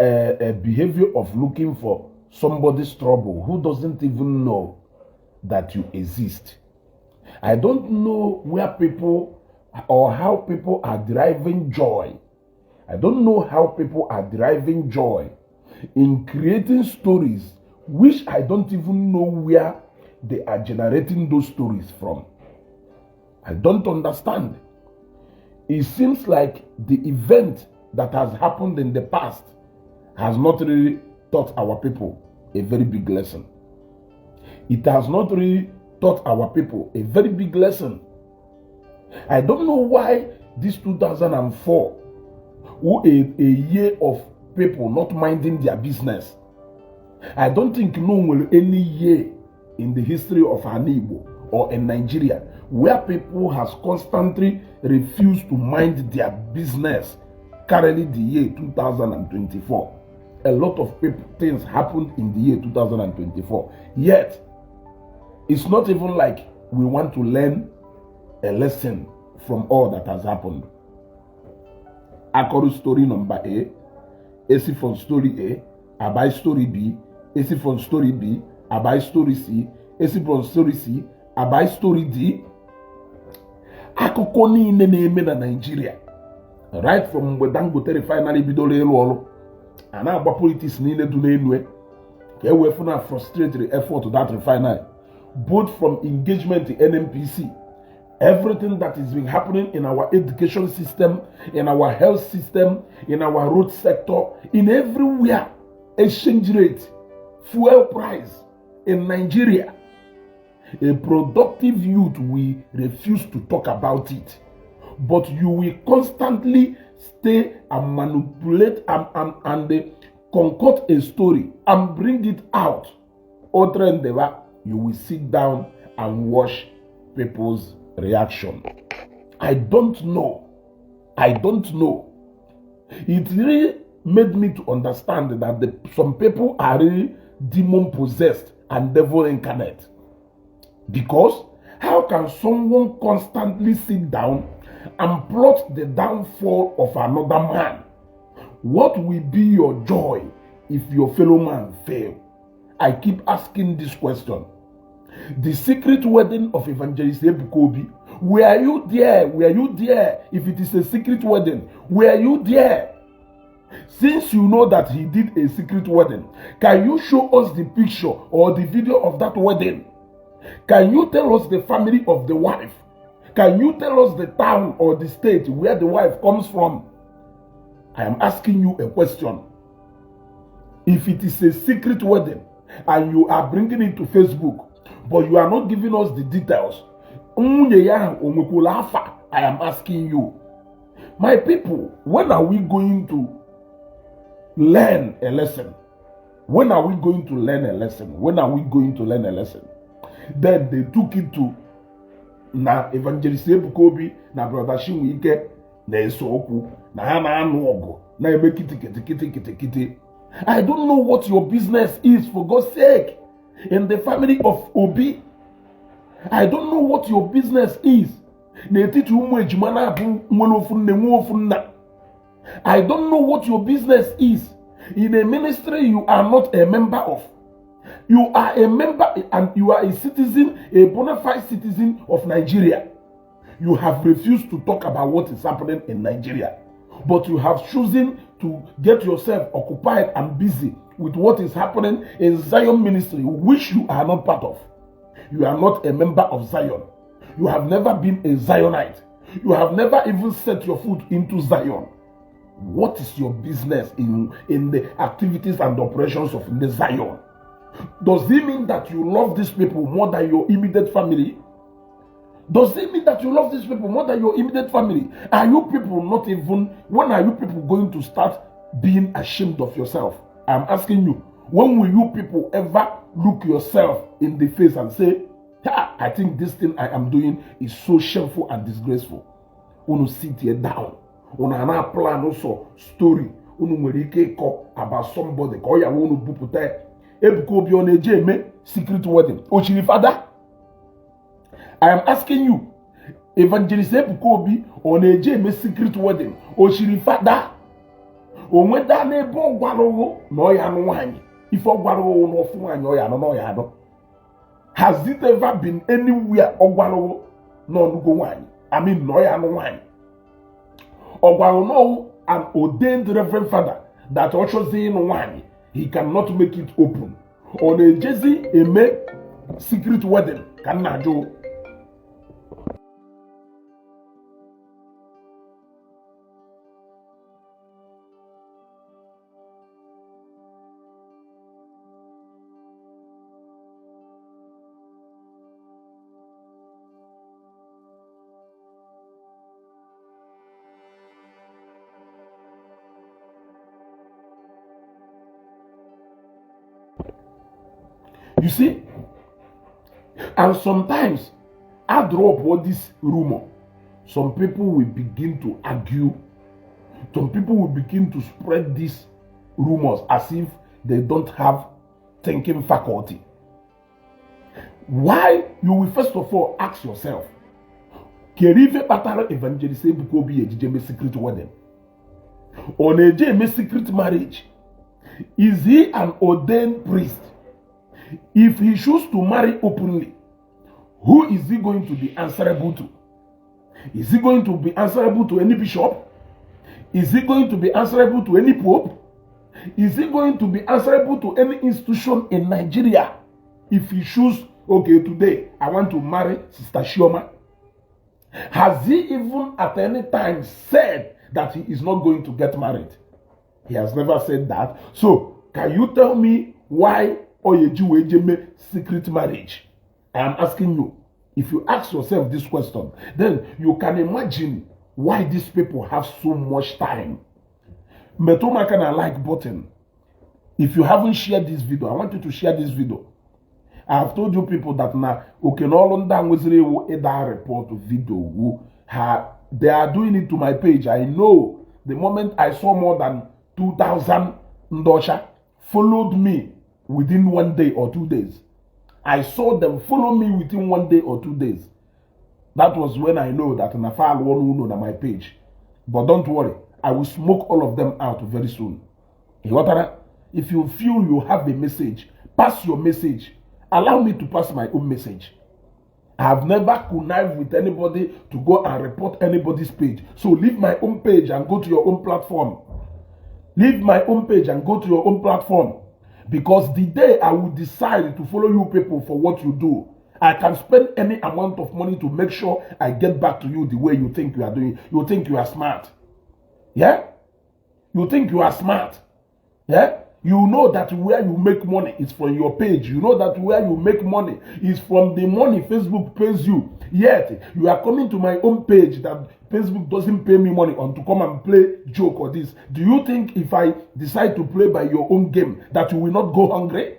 a behavior of looking for somebody's trouble who doesn't even know that you exist. I don't know where people or how people are deriving joy. I don't know how people are deriving joy in creating stories which I don't even know where they are generating those stories from. I don't understand. It seems like the event that has happened in the past has not really taught our people a very big lesson. It has not really taught our people a very big lesson. I don't know why this 2004, who a year of people not minding their business. I don't think no will any year in the history of Ani Igbo or in Nigeria where people has constantly refused to mind their business currently the year 2024. A lot of people, things happened in the year 2024. Yet, it's not even like we want to learn a lesson from all that has happened. Akọrọ story number A, esi from story A, abai story B, esi from story B, abai story C, esi from story C, abai story D. Akụkọ niile na-eme na Nigeria, right from mgbe Dangote Refinery bidoro ịrụ ọrụ, a na-agba politics niile dị n'enu ka e wee fụ na frustrate the effort that refinery, both from engagement in NNPC, everything that is been happening in our education system, in our health system, in our road sector, in everywhere, exchange rate, fuel price in Nigeria. A productive youth will refuse to talk about it, but you will constantly stay and manipulate and concoct a story and bring it out. Otrendeva, you will sit down and watch people's reaction. I don't know. I don't know. It really made me to understand that some people are really demon possessed and devil incarnate. Because how can someone constantly sit down and plot the downfall of another man? What will be your joy if your fellow man fail? I keep asking this question. The secret wedding of Evangelist Ebuka Obi, were you there? Were you there? If it is a secret wedding, were you there? Since you know that he did a secret wedding, can you show us the picture or the video of that wedding? Can you tell us the family of the wife? Can you tell us the town or the state where the wife comes from? I am asking you a question. If it is a secret wedding and you are bringing it to Facebook, but you are not giving us the details, nwunye ya ahụ o nwekwara afa? I am asking you. My people, when are we going to learn a lesson? When are we going to learn a lesson? When are we going to learn a lesson? Then they took it to na Evangelist Ebuka Obi na Brother Chinwike na-ese okwu na ha na-anụ ọgụ na-eme kịtịkịtị kịtị kịtị kịtị. I don't know what your business is, for God's sake, in the family of Obi. I don't know what your business is n'etiti ụmụ ejima na-abụ nwere ofu nne nwe ofu nna. I don't know what your business is in a ministry you are not a member of. You are a member and you are a citizen, a bona fide citizen of Nigeria. You have refused to talk about what is happening in Nigeria, but you have chosen to get yourself occupied and busy with what is happening in Zion Ministry, which you are not part of. You are not a member of Zion. You have never been a Zionite. You have never even set your foot into Zion. What is your business in the activities and operations of the Zion? Does it mean that you love these people more than your immediate family? Does it mean that you love these people more than your immediate family? Are you people not even, when are you people going to start being ashamed of yourself? I'm asking you, when will you people ever look yourself in the face and say, "Ah, I think this thing I am doing is so shameful and disgraceful"? Unu sit here down. Unu ana plan also story. Unu nwere ike ịkọ about somebody ka ọ ya unu bupụta Ebuka Obi ọ na-eje eme secret wedding. O chiri fada? I am asking you, Evangelist Ebuka Obi ọ na-eje eme secret wedding? O chiri fada? O nweta n'ebe ọ gwarụghụ na ọ ya anụ nwaanyị, ife ọ gwarụghụ na ọfụ nwaanyị ọ ya anụ na ọ ya anụ. Has it ever been anywhere ọ gwarụghụ na ọnụgo nwaanyị, I mean, na ọ ya anụ nwaanyị? Ọ gwara na ọwụ an ordained reverend father that ọ chọzi ịnụ nwaanyị, he cannot make it open? Ọ na-ejezi eme secret wedding ka m na-ajụ? You see, and sometimes I drop all this rumor, some people will begin to argue, some people will begin to spread these rumors as if they don't have thinking faculty. Why? You will first of all ask yourself, kedu ife kpatara Evangelist Ebuka Obi ejije eme secret wedding? Ọ na-eje eme secret marriage? Is he an ordained priest? If he choose to marry openly, who is he going to be answerable to? Is he going to be answerable to any bishop? Is he going to be answerable to any pope? Is he going to be answerable to any institution in Nigeria if he choose, okay, today I want to marry Sister Shioma? Has he even at any time said that he is not going to get married? He has never said that. So can you tell me why Oyeji wee jeme secret marriage? I am asking you. If you ask yourself this question, then you can imagine why these people have so much time. Metụ m aka na like button. If you haven't shared this video, I want you to share this video. I have told you people that na oke n'ọrụ ndị a nweziri iwu ịda report video wu ha. They are doing it to my page. I know the moment I saw more than 2000 ndị ọcha followed me within one day or 2 days. I saw them follow me within one day or 2 days. That was when I know that na fa alụọ n'ụlọ na my page. But don't worry, I will smoke all of them out very soon. Ịghọtara? If you feel you have a message, pass your message. Allow me to pass my own message. I have never connived with anybody to go and report anybody's page. So leave my own page and go to your own platform. Leave my own page and go to your own platform. Because the day I will decide to follow you people for what you do, I can spend any amount of money to make sure I get back to you the way you think you are doing. You think you are smart. Yeah? You think you are smart. Yeah? You know that where you make money is from your page. You know that where you make money is from the money Facebook pays you. Yet, you are coming to my own page that Facebook doesn't pay me money on to come and play joke or this. Do you think if I decide to play by your own game that you will not go hungry?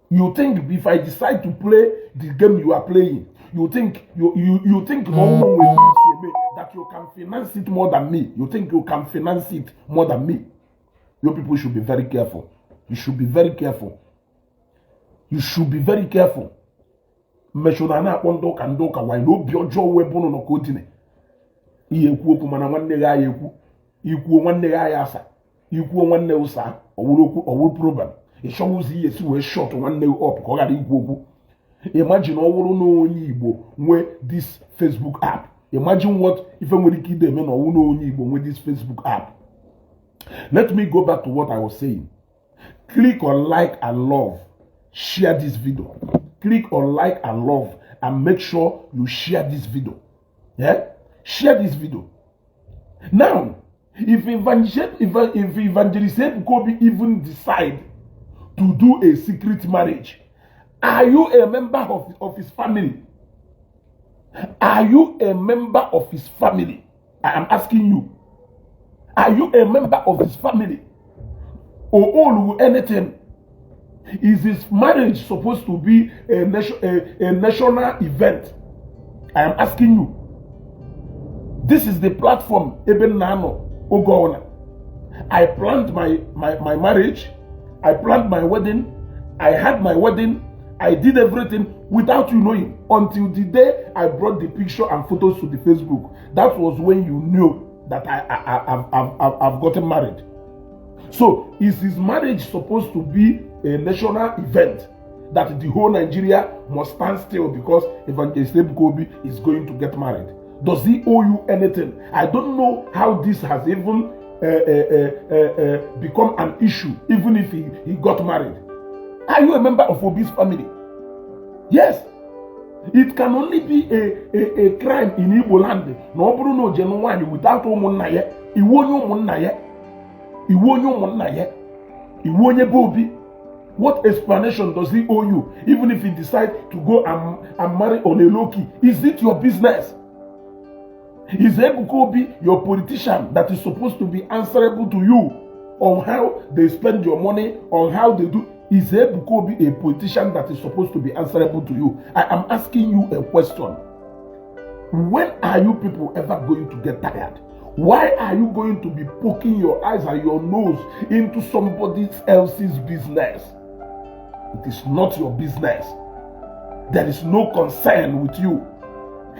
You think if I decide to play the game you are playing, you think you think that you can finance it more than me? You think you can finance it more than me? You people should be very careful. You should be very careful. You should be very careful. Mmechụ na na-akpọ ndị ụka ndị ụka wanyị na obi ọjọọ wee bụrụ nọ ka o dine ihe ekwu okwu, mana nwanne gị aya ekwu ikwuo, nwanne gị aya asa ikwuo, nwanne ụsa ọwụrụ okwu, ọwụrụ problem. Ịchọwa ụzọ ihe esi wee shut nwanne gị up ka ọ ghara ikwu okwu. Imagine ọ wụrụ na onye Igbo nwee this Facebook app. Imagine what ife nwere ike ide eme na ọwụ na onye Igbo nwee this Facebook app. Let me go back to what I was saying. Click on like and love. Share this video. Click on like and love and make sure you share this video. Yeah? Share this video. Now, if Evangelist Ebuka Obi even decide to do a secret marriage, are you a member of his family? Are you a member of his family? I am asking you. Are you a member of his family? Or all anything? Is his marriage supposed to be a national event? I am asking you. This is the platform Eben Nano Ogona. I planned my marriage. I planned my wedding. I had my wedding. I did everything without you knowing until the day I brought the picture and photos to the Facebook. That was when you knew. that I've gotten married. So is his marriage supposed to be a national event that the whole Nigeria must stand still because Evangelist Ebuka Obi is going to get married? Does he owe you anything? I don't know how this has even become an issue, even if he got married. Are you a member of Obi's family? Yes. It can only be a crime in Igbo land na ọ bụrụ na o jee nwaanyị without ụmụnna ya. Iwu onye ụmụnna ya, iwu onye ụmụnna ya, iwu onye be Obi. What explanation does he owe you, even if he decide to go and marry on a low key? Is it your business? Is Ebuka Obi your politician that is supposed to be answerable to you on how they spend your money, on how they do? Is Ebuka Obi a politician that is supposed to be answerable to you? I am asking you a question. When are you people ever going to get tired? Why are you going to be poking your eyes and your nose into somebody else's business? It is not your business. There is no concern with you.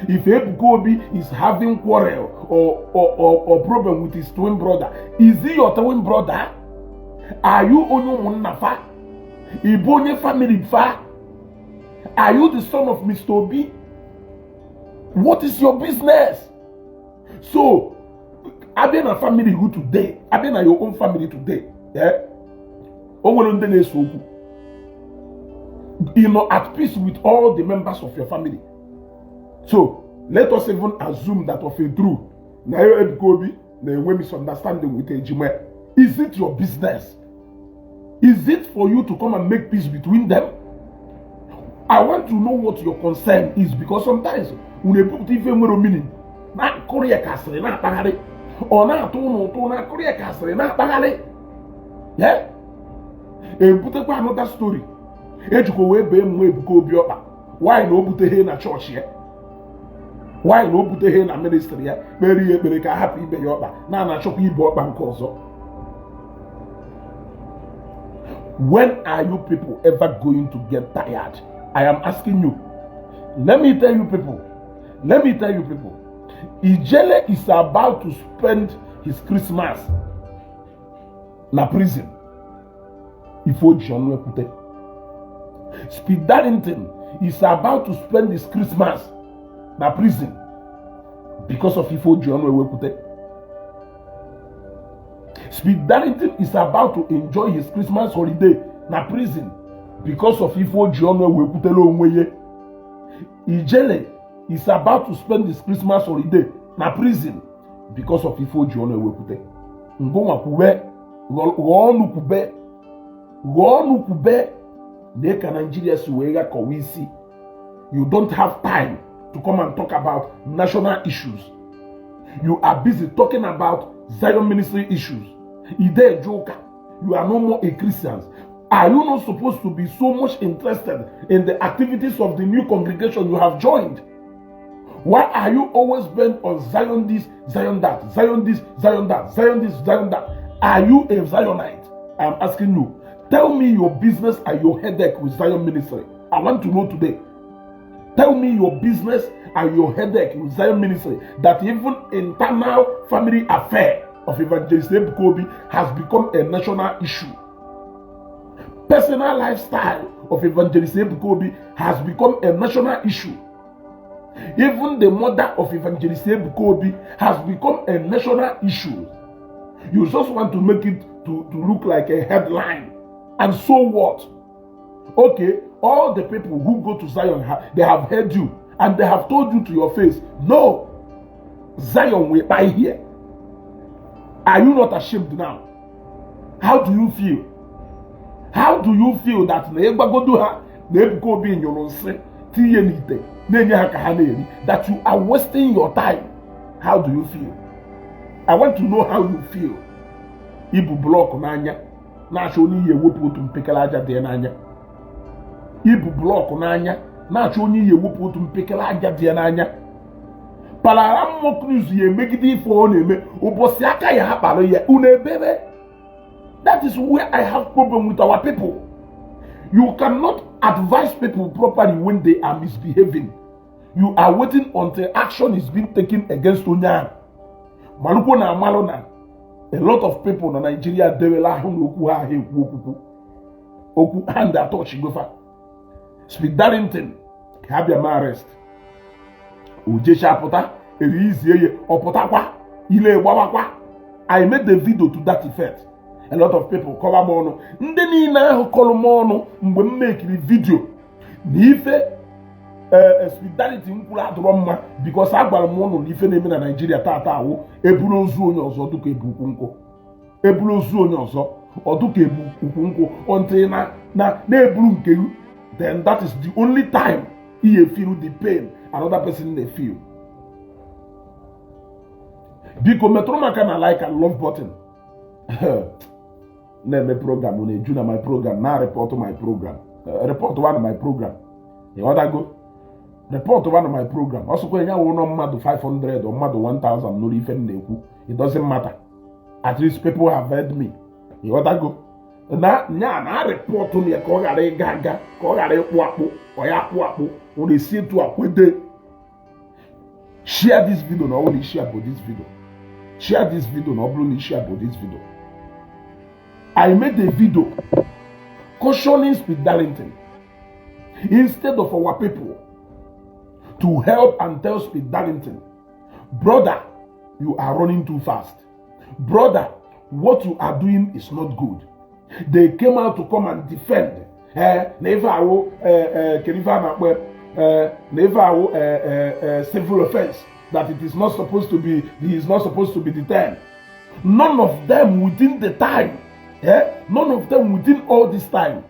If Ebuka Obi is having quarrel or problem with his twin brother, is he your twin brother? Are you onye ụmụnna fa? Ị bụ onye family fa? Are you the son of Mr. Obi? What is your business? So, abịa na family who today, abịa na your own family today, eh? O nwere ndị na-ese okwu. You know, at peace with all the members of your family. So, let us even assume that of a true, na Ebuka Obi na-enwe misunderstanding with Ejima. Is it your business? Is it for you to come and make peace between them? I want to know what your concern is, because sometimes unu ebupụta ife nwere meaning na-akụrụ ya ka asịrị na-akpagharị, ọ na-atụ ụnụ ụtụ na-akụrụ ya ka asịrị na-akpagharị ya. Ebutekwa another story ejikwa wee bee mmụọ Ebuka Obi ọkpa. Why na o buteghe na chọọchị ya? Why na o buteghe na ministry ya kpere ya ekpere ka a hapụ ibe ya ọkpa na anachọkwa ibe ọkpa nke ọzọ? When are you people ever going to get tired? I am asking you. Let me tell you people. Let me tell you people. Ijele is about to spend his Christmas na prison. Ife o ji ọnụ ekwute. Speed Darlington is about to spend his Christmas na prison because of ife o ji ọnụ ewekwute. Speed Darlington is about to enjoy his Christmas holiday na prison because of ife o ji ọnụ ewekwutela onwe ya. Ijele is about to spend his Christmas holiday na prison because of ife o ji ọnụ ewekwute. Ngụnwa kwube, ghọọ ọnụ kwube, ghọọ ọnụ kwube na ka Nigeria si wee ghakọwa isi. You don't have time to come and talk about national issues. You are busy talking about Zion ministry issues. Ide eje ụka. You are no more a Christian. Are you not supposed to be so much interested in the activities of the new congregation you have joined? Why are you always bent on Zion this, Zion that, Zion this, Zion that, Zion this, Zion that? Are you a Zionite? I am asking you. Tell me your business and your headache with Zion ministry. I want to know today. Tell me your business and your headache with Zion ministry, that even internal family affair of Evangelist Ebuka Obi has become a national issue. Personal lifestyle of Evangelist Ebuka Obi has become a national issue. Even the mother of Evangelist Ebuka Obi has become a national issue. You just want to make it to look like a headline. And so what? Okay, all the people who go to Zion, they have heard you and they have told you to your face, "No, Zion will buy here." Are you not ashamed now? How do you feel? How do you feel that na ịgbagodo ha na Ebuka Obi nyụrụ nsị tinye n'ite na-enye ha ka ha na-eri, that you are wasting your time? How do you feel? I want to know how you feel. Ibu block n'anya na-achọ onye iyi ewepụ otu mpekele aja dị n'anya. Ibu block n'anya na-achọ onye iyi ewepụ otu mpekele aja dị n'anya. Palara mmụọ news ya emegide ife ọ na-eme ụbọchị aka ya akpara ya unu ebebe. That is where I have problem with our people. You cannot advise people properly when they are misbehaving. You are waiting until action is being taken against onye ahụ. Malụkwo na amalụ na a lot of people na Nigeria dewela ahụ na okwu ha ahụ ekwu okwukwu okwu hand atọchi gofa. Speed Darlington ka abịa ma arrest, ojecha pụta eri izie ya, ọpụtakwa ile gbawakwa. I made the video to that effect. A lot of people kọwa m ọnụ. Ndị niile ahụ kọrọ m ọnụ mgbe m mekiri video na ife Speed Darlington kwuru adụrọ mma, because agwara m ụnụ na ife na-eme na Naijiria tata awụ eburu ozu onye ọzọ dụka ebu ukwu nkwụ, eburu ozu onye ọzọ ọdụka ebu ukwu nkwụ, until na na na-eburu nke gị, then that is the only time you feel the pain another person dey feel. Biko metụrụ m aka na like and love button. Na-eme program na-eju na my program na report my program, report one my program, ịghọtago? Report one my program. Ọ sịkwa ya wụ nọ mmadụ 500 or mmadụ 1000 nụrụ ife m na-ekwu, it doesn't matter, at least people have heard me, ịghọtago? Na nya na report ya ka ọ ghara ịga aga, ka ọ ghara ịkpụ akpụ, ọ ya akpụ akpụ, ọ na-esi etu akwede. Share this video na ọ bụrụ na share bụ this video, share this video na ọ bụrụ na share bụ this video. I made a video cautioning Speed Darlington instead of our people to help and tell Speed Darlington, brother, you are running too fast. Brother, what you are doing is not good. They came out to come and defend. Na ife awụ kedu ife a na-akpọ, na ife awụ civil offense, that it is not supposed to be, he is not supposed to be detained. None of them within the time, none of them within all this time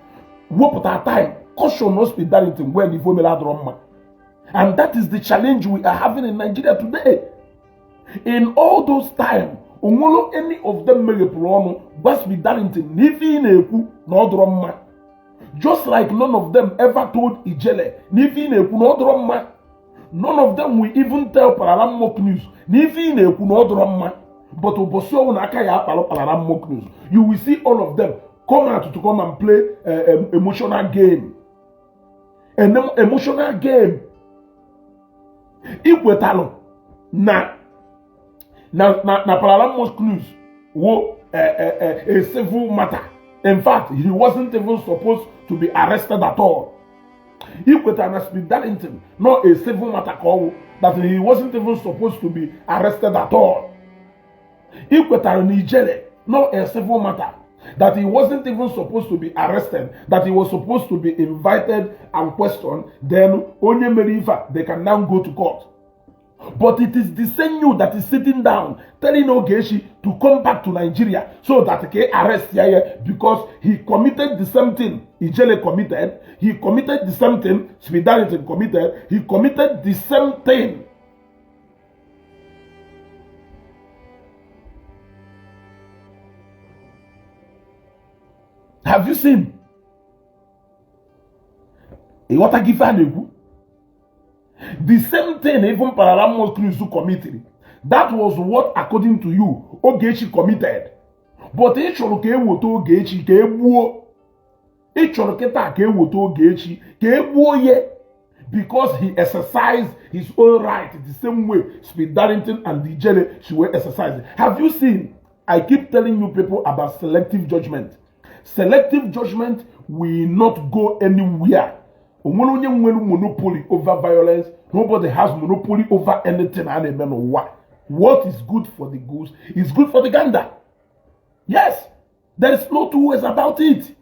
wepụta time caution no Speed Darlington when ife omere adọrọ mma. And that is the challenge we are having in Nigeria today. In all those time, onwere any of them meghepụrụ ọnụ gwa Speed Darlington na ife ị na-ekwu na ọ dọrọ mma? Just like none of them ever told Ijele na ife ị na-ekwu na ọ dọrọ mma. None of them will even tell Pararam Mock News na ife ị na-ekwu na ọ dọrọ mma. But ụbọchị ọnwụ na aka ya akpalụ Pararam Mock News, you will see all of them come out to come and play emotional game, an emotional game. Ikwetalụ na Pararam Mock News wo a civil matter. In fact, he wasn't even supposed to be arrested at all. Ikwetara na Speed Darlington not a civil matter ka ọwụ, that he wasn't even supposed to be arrested at all. Ikwetara na Ijele not a civil matter, that he wasn't even supposed to be arrested, that he was supposed to be invited and questioned, then onye mere ife a, they can now go to court. But it is the same you that is sitting down telling Ogechi to come back to Nigeria so that he arrest Yaya because he committed the same thing Ijele committed. He committed the same thing Speed Darlington committed. He committed the same thing. Have you seen? Ịghọta gị ife a na-ekwu? The same thing even Paralamos News committed. That was what, according to you, Ogechi committed. But ị chọrọ ka eweta Ogechi ka e gbuo. Ị chọrọ kịta ka eweta Ogechi ka e gbuo ye because he exercised his own right the same way Speed Darlington and Ijele she were exercising. Have you seen? I keep telling you people about selective judgment. Selective judgment will not go anywhere. Onwere onye nwere monopoly over violence. Nobody has monopoly over anything a na-eme n'ụwa. What is good for the goose is good for the gander. Yes, there is no two ways about it.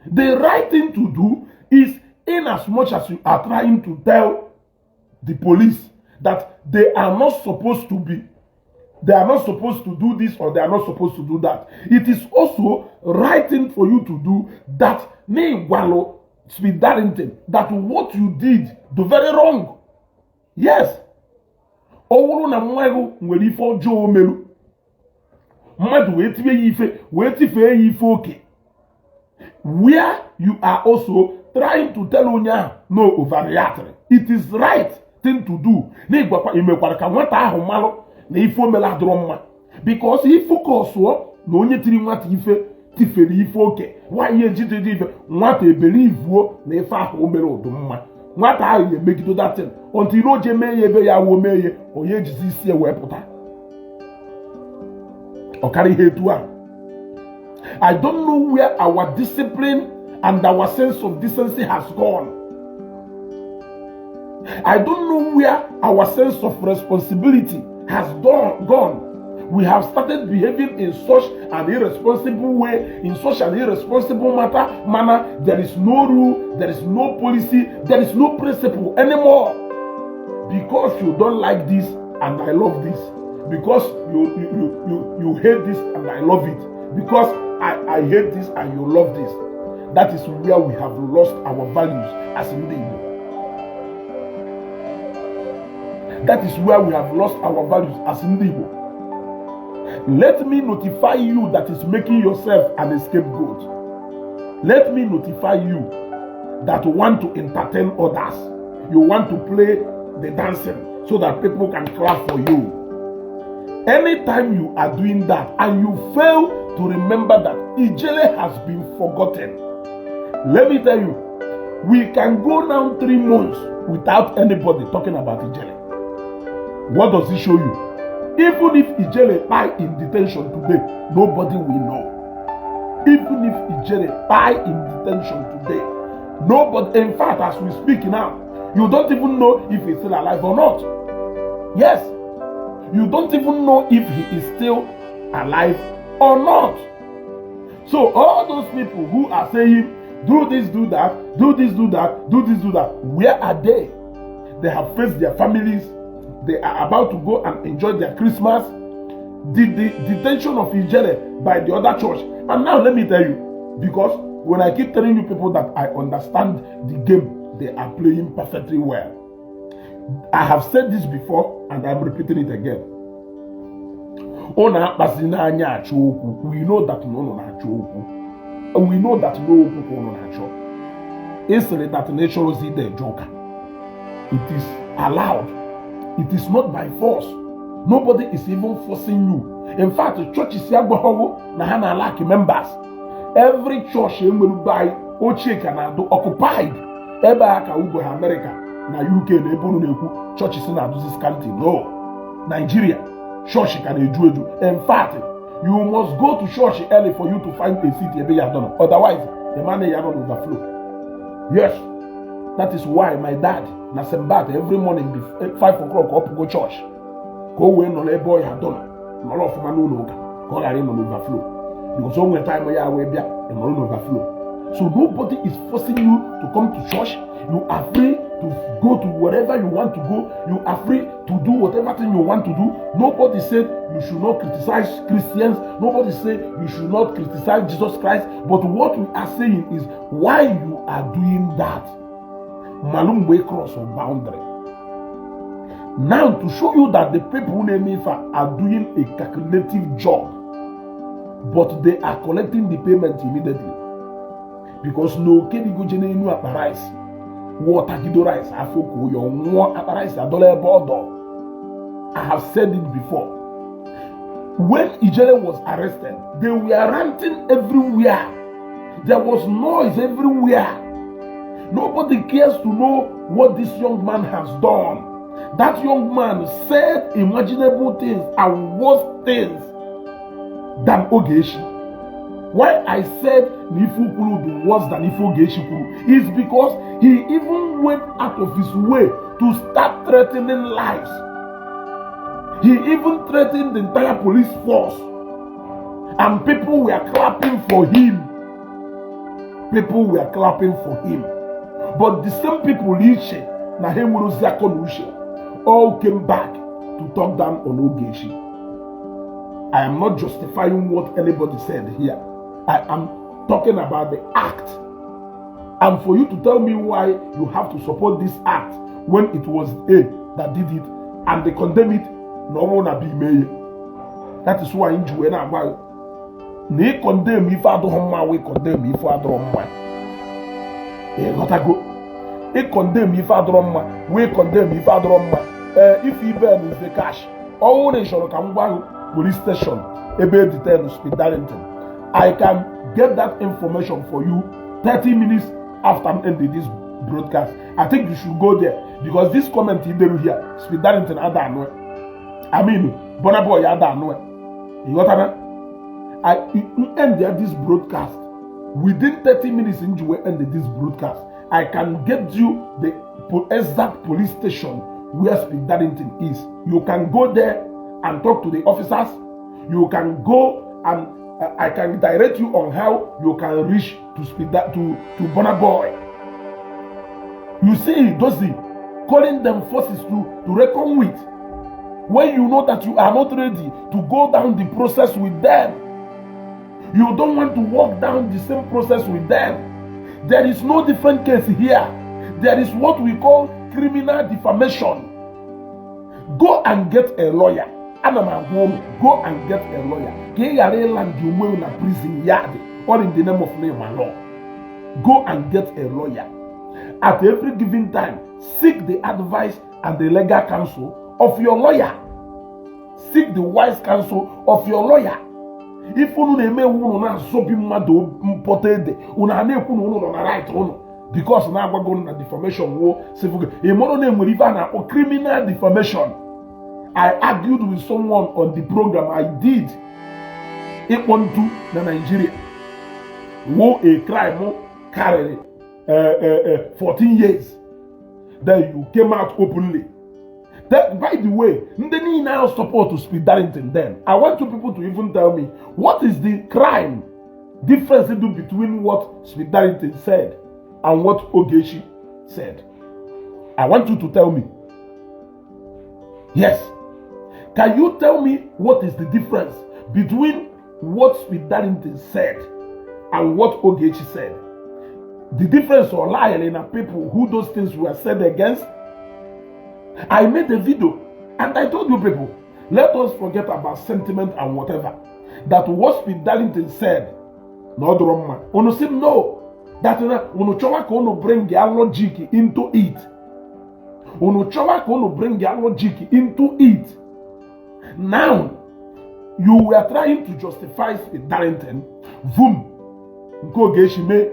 The right thing to do is, in as much as you are trying to tell the police that they are not supposed to be, they are not supposed to do this or they are not supposed to do that, it is also right thing for you to do that. N'ịgwalụ Speed Darlington that what you did do very wrong. Yes, ọ bụrụ na nwa gị nwere ife ọjọọ o merụ, mmadụ wee tinye ya ife, wee tifee ya ife oke, where you are also trying to tell onye ahụ no overreacting, it is right thing to do na ịgwakwa imekwara ka nwata ahụ malụ na ife o mere adịrọ mma, because i focus na onye tiri nwata ife tifere ife oke, nwaanyị ejidere ife nwata ebelivuo na ife ahụ o mere ụdị mma, nwata ahụ ya emegide that thing until o je mee ya ebe ya wuo mee ya, onye ejizi isi ya wee pụta. Ọ karịa ihe etu a. I don't know where our discipline and our sense of decency has gone. I don't know where our sense of responsibility has gone. We have started behaving in such an irresponsible way, in such an irresponsible manner. There is no rule, there is no policy, there is no principle anymore. Because you don't like this and I love this. Because you hate this and I love it. Because I hate this and you love this. That is where we have lost our values as Ndị Igbo. That is where we have lost our values as Ndị Igbo. Let me notify you that is making yourself an scapegoat. Let me notify you that want to entertain others. You want to play the dancing so that people can clap for you. Anytime you are doing that and you fail to remember that Ijele has been forgotten, let me tell you, we can go now 3 months without anybody talking about Ijele. What does it show you? Even if Ijele die in detention today, nobody will know. Even if Ijele die in detention today, nobody, in fact, as we speak now, you don't even know if he's still alive or not. Yes, you don't even know if he is still alive or not. So all those people who are saying, "Do this, do that, do this, do that, do this, do that," where are they? They have faced their families. They are about to go and enjoy their Christmas. The detention of Ijele by the other church. And now let me tell you, because when I keep telling you people that I understand the game they are playing perfectly well. I have said this before and I'm repeating it again. Unu akpazi n'anya achọ okwu. We know that na unu na-achọ okwu. We know that na okwu ka unu na-achọ. Ịsịrị that na ịchọrọzi ide eje ụka. It is allowed. It is not by force. Nobody is even forcing you. In fact, churches agbaghọwo na ha na lack members. Every church enwere be anyị ochie ka na-adụ occupied. Ebe a ka ugbo ha America na UK na ebe unu na-ekwu churches na-adụzi scanty. No. Nigeria, church ka na-eju eju. In fact, you must go to church early for you to find a seat ebe ya dọnọ. Otherwise, the man ya nọ overflow. Yes. That is why my dad na Sembat every morning before 5 o'clock up go church. Ka o wee nọrọ ebe ọ ya dọnọ nọrọ ọfụma n'ụlọ ụka ka ọ ghara ịnọ n'overflow. Because o nwere time ya wee bịa ị nọrọ n'overflow. So nobody is forcing you to come to church. You are free to go to wherever you want to go. You are free to do whatever thing you want to do. Nobody said you should not criticize Christians. Nobody said you should not criticize Jesus Christ. But what we are saying is, why you are doing that, malụ mgbe cross of boundary. Now, to show you that the people na-eme ife a are doing a calculative job, but they are collecting the payment immediately. Because na oke digoje n'elu akpa rice wọtagido rice afọ ka oyi nwụọ akpa rice adọla ebe ọ dọ. I have said it before. When Ijele was arrested, they were ranting everywhere. There was noise everywhere. Nobody cares to know what this young man has done. That young man said imaginable things and worse things than Ogechi. Why I said na ife kwuru the worse than ife Ogechi kwuru is because he even went out of his way to start threatening lives. He even threatened the entire police force. And people were clapping for him. People were clapping for him. But the same people iche na ha enwerozi akọ na uche all came back to talk down on Ogechi. I am not justifying what anybody said here. I am talking about the act. And for you to tell me why you have to support this act when it was A that did it and they condemn it, no one na be mee. That is why nji wee na-agwa gị na ị condemn ife adịghị mma, wee condemn ife adịrọ mma. Ị ghọtago? Ị condemn ife adịrọ mma, wee condemn ife adịrọ mma. Ee, ife ibe na ife cash ọnwụ na ị chọrọ ka m gwa gị police station ebe detain Speed Darlington, I can get that information for you 30 minutes after I'm ending this broadcast. I think you should go there, because this comment i deru here, Speed Darlington ada anụ, I mean, Burna Boy ada anụ. Ị ghọtara? I end this broadcast within 30 minutes. M ji wee end this broadcast, I can get you the exact police station where Speed Darlington is. You can go there and talk to the officers. You can go and I can direct you on how you can reach to Speed that to Burna Boy. You see Dozie calling them forces to reckon with when you know that you are not ready to go down the process with them. You don't want to walk down the same process with them. There is no different case here. There is what we call criminal defamation. Go and get a lawyer. Ana m agwa unu, go and get a lawyer ka ị ghara ịla ndị onwe na prison yard, all in the name of name law. Go and get a lawyer. At every given time, seek the advice and the legal counsel of your lawyer. Seek the wise counsel of your lawyer. Ife unu na-eme ewu, unu na-azọbi mmadụ mpọta ede, unu a na-ekwu na unu nọ na right unu because na-agwago unu na defamation wo civil. Ị mụrụ na enwere ife a na-akpọ criminal defamation. I argued with someone on the program I did. Ịkpọ ntu na Nigeria wo a crime karịrị 14 years. Then you came out openly. Then, by the way, ndị niile ahụ support Speed Darlington then, I want you people to even tell me what is the crime difference do between what Speed Darlington said and what Ogechi said. I want you to tell me. Yes. Can you tell me what is the difference between what Speed Darlington said and what Ogechi said? The difference or lie in people who those things were said against. I made a video and I told you people, let us forget about sentiment and whatever. That what Speed Darlington said, no drama. Unu say no. That unu chọwa ka unu bring their logic into it. Unu chọwa ka unu bring their logic into it. Now, you were trying to justify Speed Darlington. Boom. Nke Ogechi mee,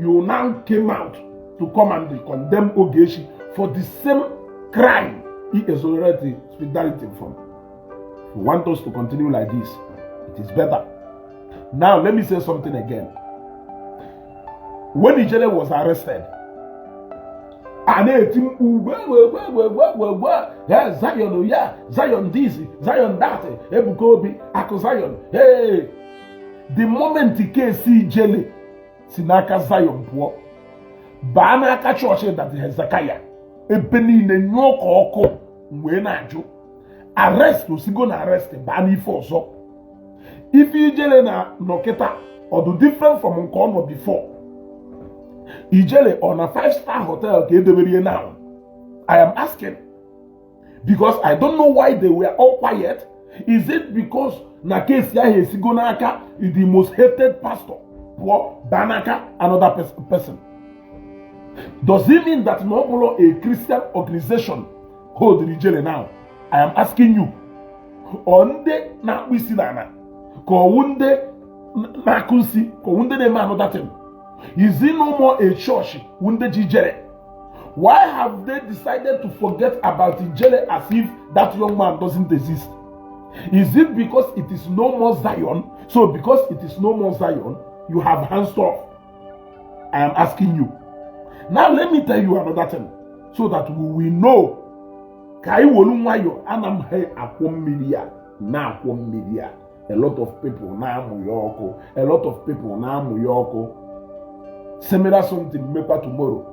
you now came out to come and condemn Ogechi for the same crime he exonerated Speed Darlington from. If you want us to continue like this, it is better. Now, let me say something again. When Ijele was arrested, a na-eti mkpu gwe gwe gwe gwe gwe gwe, ya Zion, ya Zion this, Zion that, Ebuka Obi, Akụ Zion, hey! The moment case Ijele si n'aka Zion pụọ baa n'aka chọọchị that Hezekiah, ebe niile nyụọ ka ọkụ wee na-ajụ arrest osigo na arrest baa n'ife ọzọ. Ife Ijele na nọkịta ọdụ different from nke ọ nọ before. Ijele ọ na five star hotel ka edebere ihe now? I am asking because I don't know why they were all quiet. Is it because na case ahụ esigo n'aka the most hated pastor pụọ baa n'aka another person? Does it mean that na ọ bụrụ a Christian organization hold Ijele now? I am asking you. Ọ ndị na-akpụ isi n'ala ka ọwụ ndị na-akụ nsi ka ọwụ ndị na-eme another thing? Is it no more a church wụ ndị ji Ijele? Why have they decided to forget about Ijele as if that young man doesn't exist? Is it because it is no more Zion? So because it is no more Zion, you have hands off? I am asking you. Now let me tell you another thing so that we will know. Ka anyị wolu nwayọ ana m ha akwọ mmiri a na-akwọ mmiri a. A lot of people na-amụ ya ọkụ, a lot of people na-amụ ya ọkụ. Similar something mekwa tomorrow,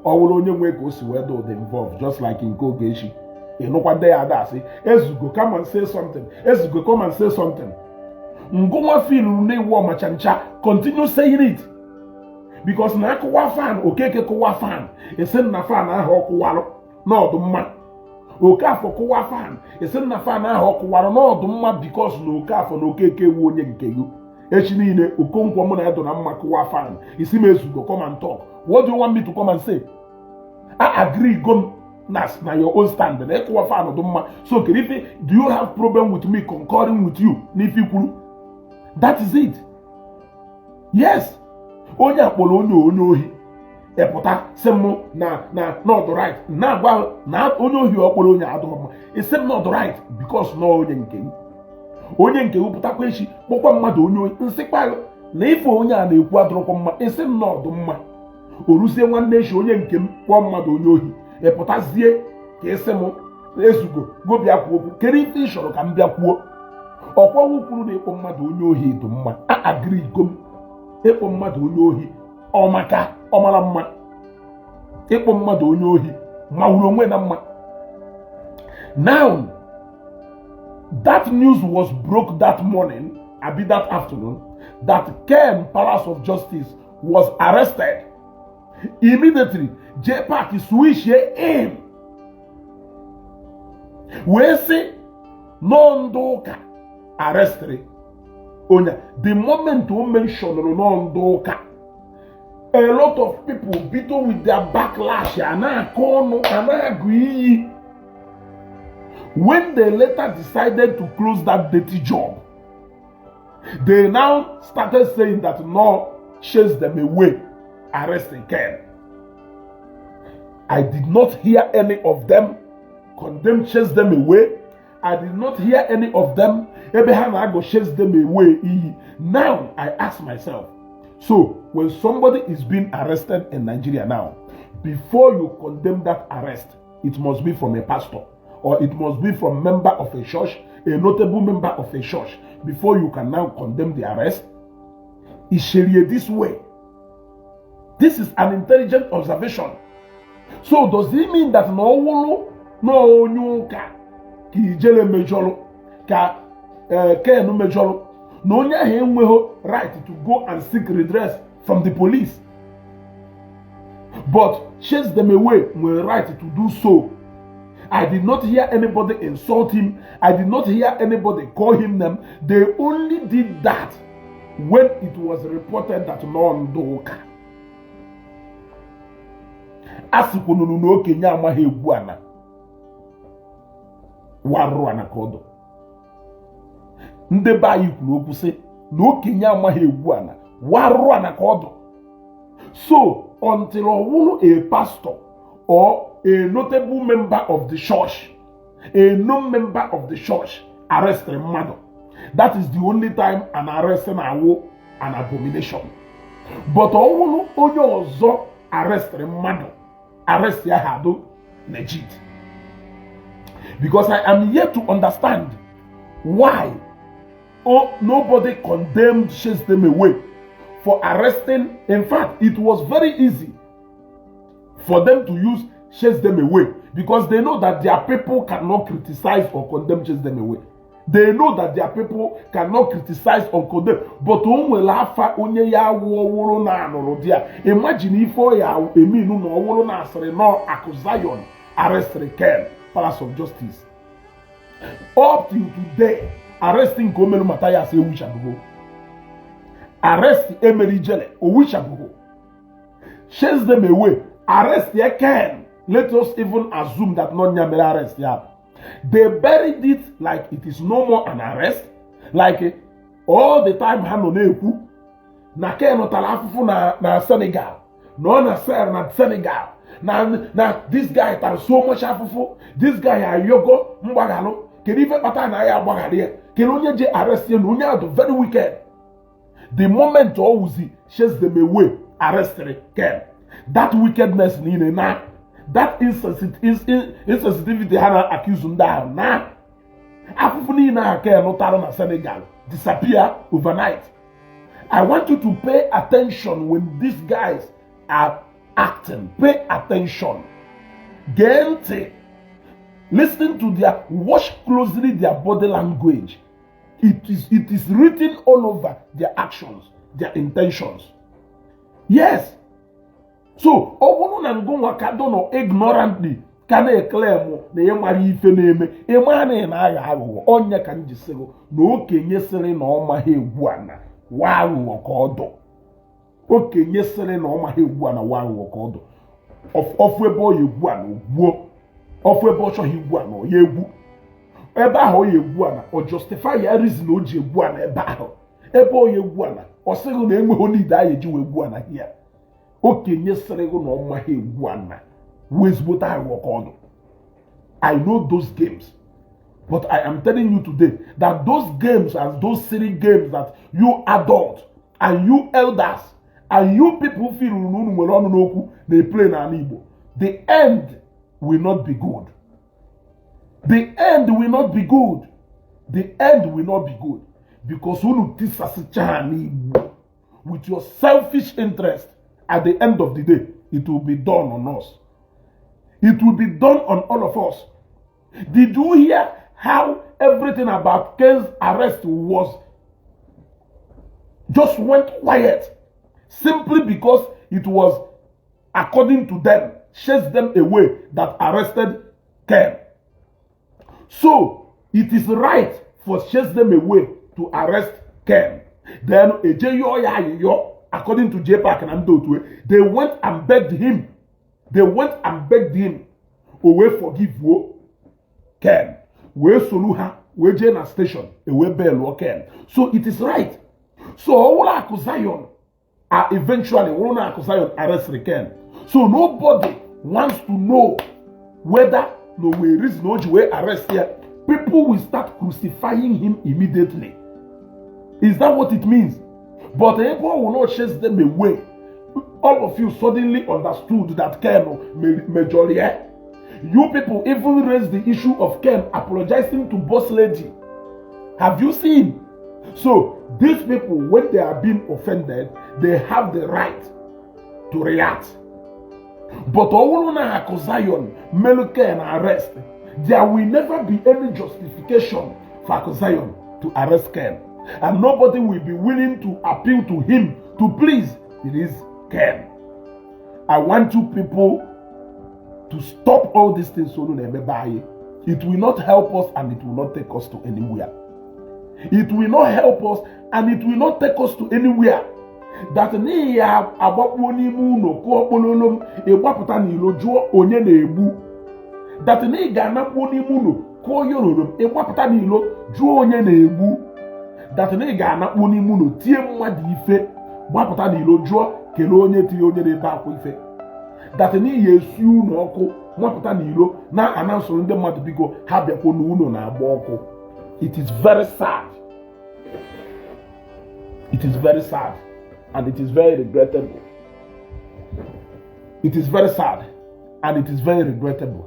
ọ bụrụ onye nwe ka o si wee dị ụdị involve, just like nke Ogechi, ịnụkwa ndị ya ada asị, "Ezugo, come and say something. Ezugo, come and say something." Ngụnwa filu na-ewu ọmacha ncha, continue saying it because na akụwa fan, Okeke kụwa fan, esi na fan ahụ ọ kụwarụ n'ọdụ mma. Okafọ kụwa fan, esi na fan ahụ ọ kụwarụ n'ọdụ mma because na Okafọ na Okeke ewu onye nke gị. Echi niile Okonkwo mụ na ya dụ na mma kụwa fan, isi m, "Ezugo, come and talk." What do you want me to come and say? I agree go m na your own stand na ịkụwa fan dị mma. So kedu ife? Do you have problem with me concurring with you n'ife ikwuru? That is it. Yes, onye akpọrọ onye ohi ịpụta sị m na not right, na-agwa na onye ohi ọ kpọrọ onye adịghị mma, isi m not right because na onye nke m. Onye nke wepụtakwa echi kpọkwa mmadụ onye ohi. Nsịkwa na ife onye a na-ekwu adụrọkwa mma, isi m na ọdụ mma. O ruzie nwanne echi, onye nke m kpọọ mmadụ onye ohi, ịpụtazie ka ịsị m ezugo gobịa kwuo okwu. Kedu ife ị chọrọ ka m bịa kwuo? Ọkwawu kwuru na ịkpọ mmadụ onye ohi dị mma. A agrigo m, ịkpọ mmadụ onye ohi ọmaka, ọmara mma. Ịkpọ mmadụ onye ohi mawuru onwe na mma. Now that news was broke that morning, abi that afternoon, that Ken Palace of Justice was arrested. Immediately JPAC switch in wee sị nọọ ndị ụka arrestịrị onye. The moment o mentionụrụ nọọ ndị ụka, a lot of people bido with their backlash, a na-akọ ọnụ, a na-agụ iyi. When they later decided to close that dirty job, they now started saying that no, chase them away, arresting Ken. I did not hear any of them condemn chase them away. I did not hear any of them ebe ha na-agụ chase them away iyi. Now I ask myself, so when somebody is being arrested in Nigeria now, before you condemn that arrest, it must be from a pastor or it must be from member of a church, a notable member of a church, before you can now condemn the arrest? Isherie this way. This is an intelligent observation. So does it mean that na ọwụlụ na onye ụka ka ijele mejọrọ, ka Ken mejọrọ, na onye ahụ enweghị right to go and seek redress from the police, but chase them away nwere right to do so? I did not hear anybody insult him. I did not hear anybody call him name. They only did that when it was reported that nọ ndị ụka. A sịkwunuru na okenye amaghị egwu ana warụ ana ka ọdụ. Ndị be anyị kwuru okwu sị na okenye amaghị egwu ana warụ ana ka ọdụ. So until ọ wụrụ a pastor or a notable member of the church, a known member of the church arrested mmadụ, that is the only time an arrest na-awụ an abomination. But ọ wụrụ onye ọzọ arrested mmadụ, arrest ya ha adụ legit. Because I am yet to understand why, oh, nobody condemned chase them away for arresting. In fact, it was very easy for them to use chase them away because they know that their people cannot criticize or condemn chase them away. They know that their people cannot criticize or condemn. But o nwere afa onye ya awụ ọwụrụ na anụrụ di ya. Imagine ife ọ ya eminu na ọwụrụ na asịrị nọ Akụ Zion arrested Ken Palace of Justice. Up till today, arresting nke o mere Matthias ewuchabugo. Arrest emere Ijele owuchabugo. Chase them away. Arrest ya Ken. Let us even assume that not mere arrest ya. They buried it like it is no more an arrest. Like all the time ha nọ na-ekwu na Ken tara afụfụ na Senegal, na ọ na cell na Senegal, na this guy tara so much afụfụ, this guy ayọgo mgbaghalụ. Kedu ife kpatara na ya agbaghara ya? Kedu onye je arrest ya na onye ahụ very wicked? The moment ọ wụzi chase them away arrested Ken, that wickedness niile na that insensitivity ha na-accuse ndị ahụ na afụfụ niile ahụ Ken tara na Senegal disappear overnight. I want you to pay attention when these guys are acting. Pay attention. Gee ntị. Listen to their, watch closely their body language. It is written all over their actions, their intentions. Yes. So, ọ bụrụ na ngụnwa ka dọ nọ ignorantly ka na-eclaim na ị mara ife na-eme, ị mara na ị na-aghọ aghụghọ. Ọnya ka m ji sịrị na okenye sịrị na ọ maghị egwu ana wa aghụghọ ka ọ dụ. Okenye sịrị na ọ maghị egwu ana wa aghụghọ ka ọ dụ. Ọfụ ebe ọ ya egwu ana ogwuo, ọfụ ebe ọ chọghị egwu ana ọ ya egwu ebe ahụ. Ọ ya egwu ana, ọ justify ya reason o ji egwu ana ebe ahụ. Ebe ọ ya egwu ana, ọ sịghị na enweghị need a eji wee egwu ana ya. Okenye sịrị gị na ọ maghị egwu ana wee ezigbote aghụghọ ka ọ dụ. I know those games. But I am telling you today that those games and those silly games that you adults and you elders and you people feel unu nwere ọnụ n'okwu na-play n'ala Igbo, the end will not be good. The end will not be good. The end will not be good. Because unu tisasịcha n'Igbo with your selfish interest, at the end of the day, it will be done on us. It will be done on all of us. Did you hear how everything about Ken's arrest was just went quiet simply because it was, according to them, Chase Them Away that arrested Ken? So it is right for Chase Them Away to arrest Ken. Then eje yọọ ya ayịyọ, according to JPAC na ndị otu, they went and begged him. They went and begged him. O wee forgive wo Ken. Wee solu ha wee jee na station e wee bailụọ Ken. So it is right. So ọ wụrụ Akụ Zion eventually wụrụ na Akụ Zion arrested Ken. So nobody wants to know whether no nwere reason o ji wee arrest ya. People will start crucifying him immediately. Is that what it means? But ebe ọ will not chase them away, all of you suddenly understood that Ken mejọrọ ya. You people even raised the issue of Ken apologizing to Boss Lady. Have you seen? So these people, when they are being offended, they have the right to react. But ọ bụrụ na Akụ Zion melu Ken arrest, there will never be any justification for Akụ Zion to arrest Ken. And nobody will be willing to appeal to him to please release Ken. I want you people to stop all these things unu na-emebe anyị. It will not help us and it will not take us to anywhere. It will not help us and it will not take us to anywhere. That n'ihi ya agbakpuo n'ime ụlọ kụọ kpololo m, ịgbapụta n'ilo jụọ onye na-egbu. That na ị ga-anakpuo n'ime ụlọ kụọ yororo m, ịgbapụta n'ilo jụọ onye na-egbu. That na ị ga-anakpuo n'ime ụlọ tie mmadụ ife, gbapụta n'ilo jụọ kelee onye tiri onye na-ebe akwa ife. That n'ihi esi ụlọ ọkụ, nwapụta n'ilo na anansụrụ ndị mmadụ biko ha bịakwuo na ụlọ na-agba ọkụ. It is very sad. It is very sad and it is very regrettable. It is very sad and it is very regrettable.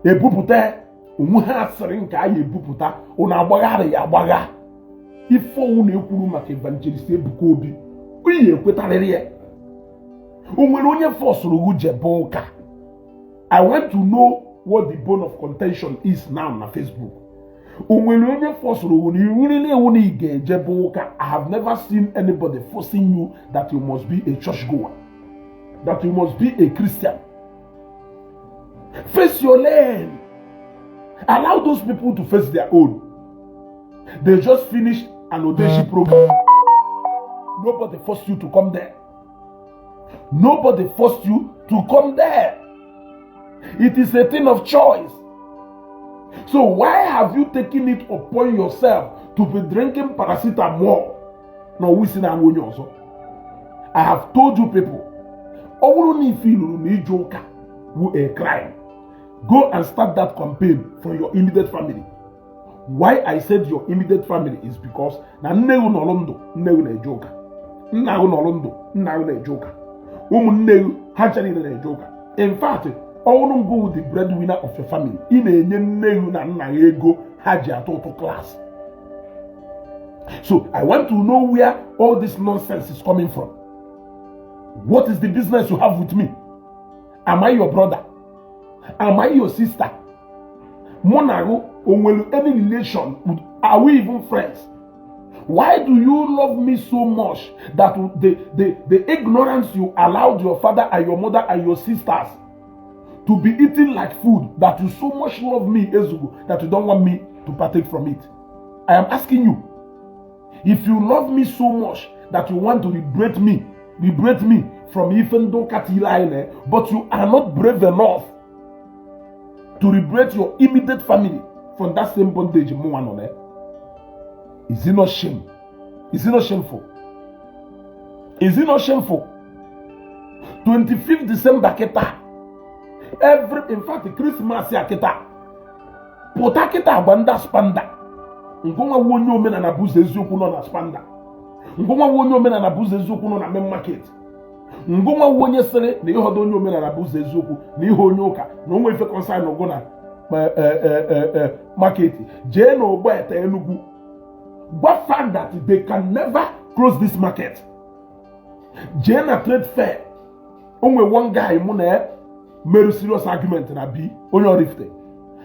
Ebupụta onwe ha asịrị nke a ya ebupụta, ụnụ agbagharị ya agbagha. Ife ọnwụ na-ekwuru maka Evangelist Ebuka Obi, onye ekwetarịrị ya. O nwere onye fọsụrụ gị jebe ụka? I want to know what the bone of contention is now na Facebook. O nwere onye fọsụrụ gị na iwu na-ewu na ị ga-ejebe ụka? I have never seen anybody forcing you that you must be a church goer, that you must be a Christian. Face your lane. Allow those people to face their own. They just finished an Odeshi program. Nobody forced you to come there. Nobody forced you to come there. It is a thing of choice. So why have you taken it upon yourself to be drinking paracetamol? No, we see na onye ọzọ. I have told you people, ọ bụrụ na ife iluru na ije ụka wu a crime, go and start that campaign for your immediate family. Why I said your immediate family is because na nne gị nọrọ ndụ, nne gị na-eje ụka. Nna gị nọrọ ndụ, nna gị na-eje ụka. Ụmụnne gị ha ncha niile na-eje ụka. In fact, ọnwụrụ ngụ the breadwinner of your family, ị na-enye nne gị na nna gị ego ha ji atụ ụtụ class. So I want to know where all this nonsense is coming from. What is the business you have with me? Am I your brother? Am I your sister? Mụ na gị o nwere any relation? Are we even friends? Why do you love me so much that the ignorance you allowed your father and your mother and your sisters to be eating like food, that you so much love me, Ezugo, that you don't want me to partake from it? I am asking you, if you love me so much that you want to liberate me from ife ndị ụka tiri anyị na, but you are not brave enough to liberate your immediate family from that same bondage mụnwa nọ na, is it not shame? Is it not shameful? Is it not shameful? 25th December kịta, every, in fact, Christmas ya kịta. Pụta kịta agwa ndị Aspamda, ngụnwa wu onye omenala bụ ụzọ eziokwu nọ na Aspamda, ngụnwa wu onye omenala bụ ụzọ eziokwu nọ na main market, ngụnwa wu onye sịrị na ịghọdo onye omenala bụ ụzọ eziokwu na ihe onye ụka na onwe ife concern ụgụ na market, jee na Ogbete Enugu gwa fa that they can never close this market. Jee na trade fair, o nwere one guy mụ na ya mere serious argument na b onye Oraifite.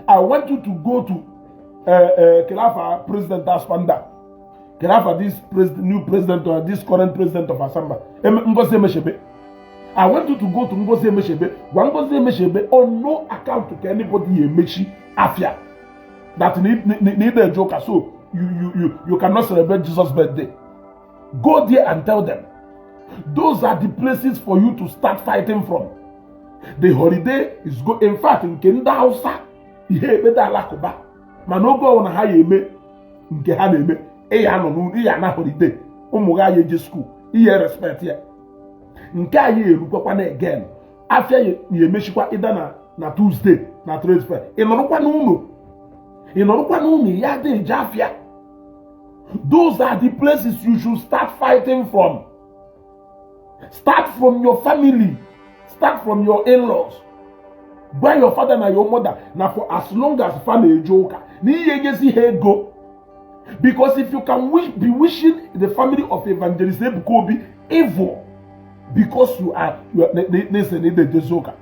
I want you to go to Kelafa, president Aspamda, Kelafa, this president, new president or this current president of Aspamda, Ngozi Emechebe. I want you to go to Ngozi Emechebe. Gwa Ngozi Emechebe, on no account ka anybody emechi afia that need a joker, so you cannot celebrate Jesus' birthday. Go there and tell them. Those are the places for you to start fighting from. The holiday is go, in fact, nke ndị Hausa ihe ekpete Alakụba, mana oge ọbụla ha ya eme nke ha na-eme, ịya nọ n'ụlọ, ịya na holiday, ụmụ ha ya eje school, ihe respect ya. Nke anyị erukwakwa na again, afịa ya emechikwa ịda na Tuesday na trade fair. Ị nọrọkwa n'ụlọ, ị nọrọkwa n'ụlọ ya dị eje afịa. Those are the places you should start fighting from. Start from your family, start from your in-laws. Gwa your father na your mother na for as long as fa na-eje ụka na ihe enyezi ha ego, because if you can be wishing the family of Evangelist Ebuka Obi evil because you are na-ese na ejezi ụka,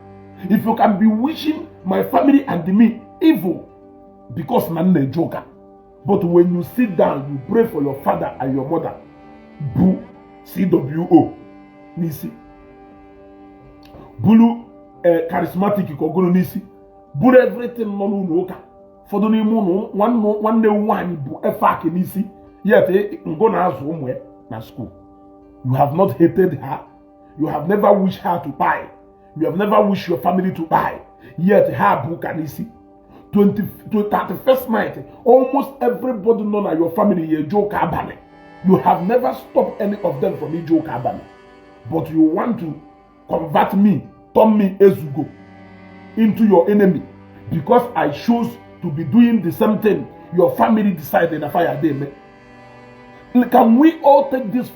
if you can be wishing my family and me evil because na m na-eje ụka, but when you sit down, you pray for your father and your mother bụ CWO n'isi, buru charismatic ka ọgụrụ n'isi, buru everything nọ n'ụlọ ụka, ụfọdụ n'ime ụlọ nwanne m nwaanyị bụ efak n'isi, yet ngụ na-azụ ụmụ ya na school. You have not hated her, you have never wished her to die, you have never wished your family to die, yet ha bụ ụka n'isi. 20 31st night, almost everybody nọ na your family ya eje ụka abalị. You have never stopped any of them from ije ụka abalị, but you want to convert me, turn me, Ezugo, into your enemy because I chose to be doing the same thing your family decided na fire dey eme. Can we all take this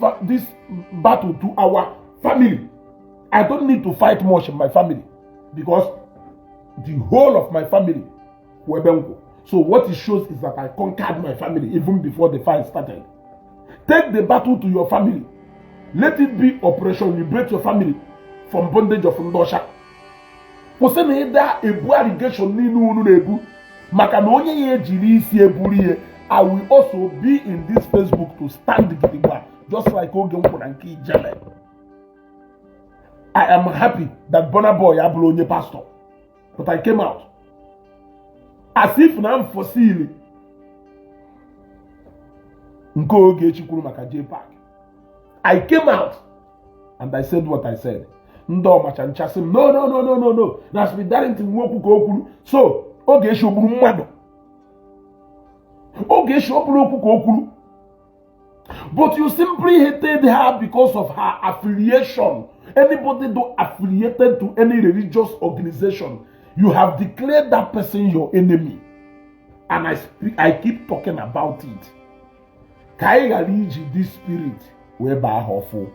battle to our family? I don't need to fight much in my family because the whole of my family were nkwụ. So what it shows is that I conquered my family even before the fight started. Take the battle to your family. Let it be Operation Liberate Your Family from Bondage of ndị ọcha. Kwụsị na ịda ebu allegation niile unu na-ebu maka na onye ya ejiri isi eburu ihe. I will also be in this Facebook to stand gidigba, just like oge m kwụra nke Ijele. I am happy that Burna Boy abụrụ onye pastor, but I came out as if na m foresee nke Ogechi kwuru maka J Park. I came out and I said what I said. Ndị ọmacha nchasị m, "No, no, no, no, no, no, na Speed Darlington nwe okwu ka o kwuru." So Ogechi o gburu mmadụ? Ogechi ọ bụrụ okwu ka o kwuru, but you simply hated her because of her affiliation. Anybody do affiliated to any religious organization, you have declared that person your enemy, and I speak, I keep talking about it ka anyị ghara iji this spirit wee baa ha ọfụ.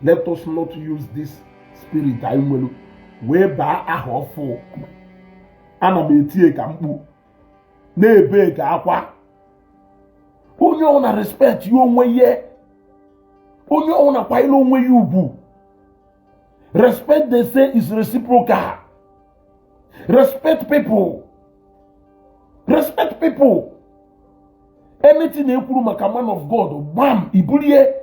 Let us not use this spirit anyị nwere wee baa aha ọfụ. Ana m etie ka mkpu na-ebe ka akwa. Onye ọ na respect ya onwe ya, onye ọ na-akwanyere onwe ya ugwu. Respect, they say, is reciprocal. Respect people, respect people. Anything ekwuru maka man of God, gbam, ibulie.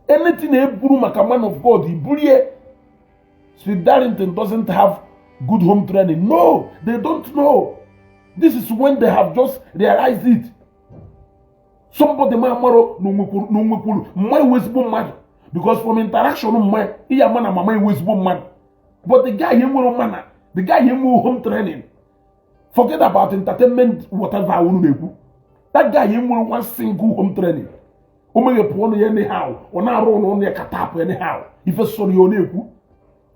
Anything ekwuru maka man of God, ibulie. Sweet Darlington doesn't have good home training. No, they don't know. This is when they have just realized it. Somebody ma amaro na onwekwuru mma iwe ezigbo mmadụ, because from interaction mma ihe ama na mama iwe ezigbo mmadụ, but the guy enwere mana the guy enwe home training. Forget about entertainment, whatever unu na-ekwu. That guy enwere one single home training. O meghepụ ọnụ ya anyhow, ọ na-arụ ụlọ ọnụ ya ka tapụ anyhow, ife sọrọ ya ọ na-ekwu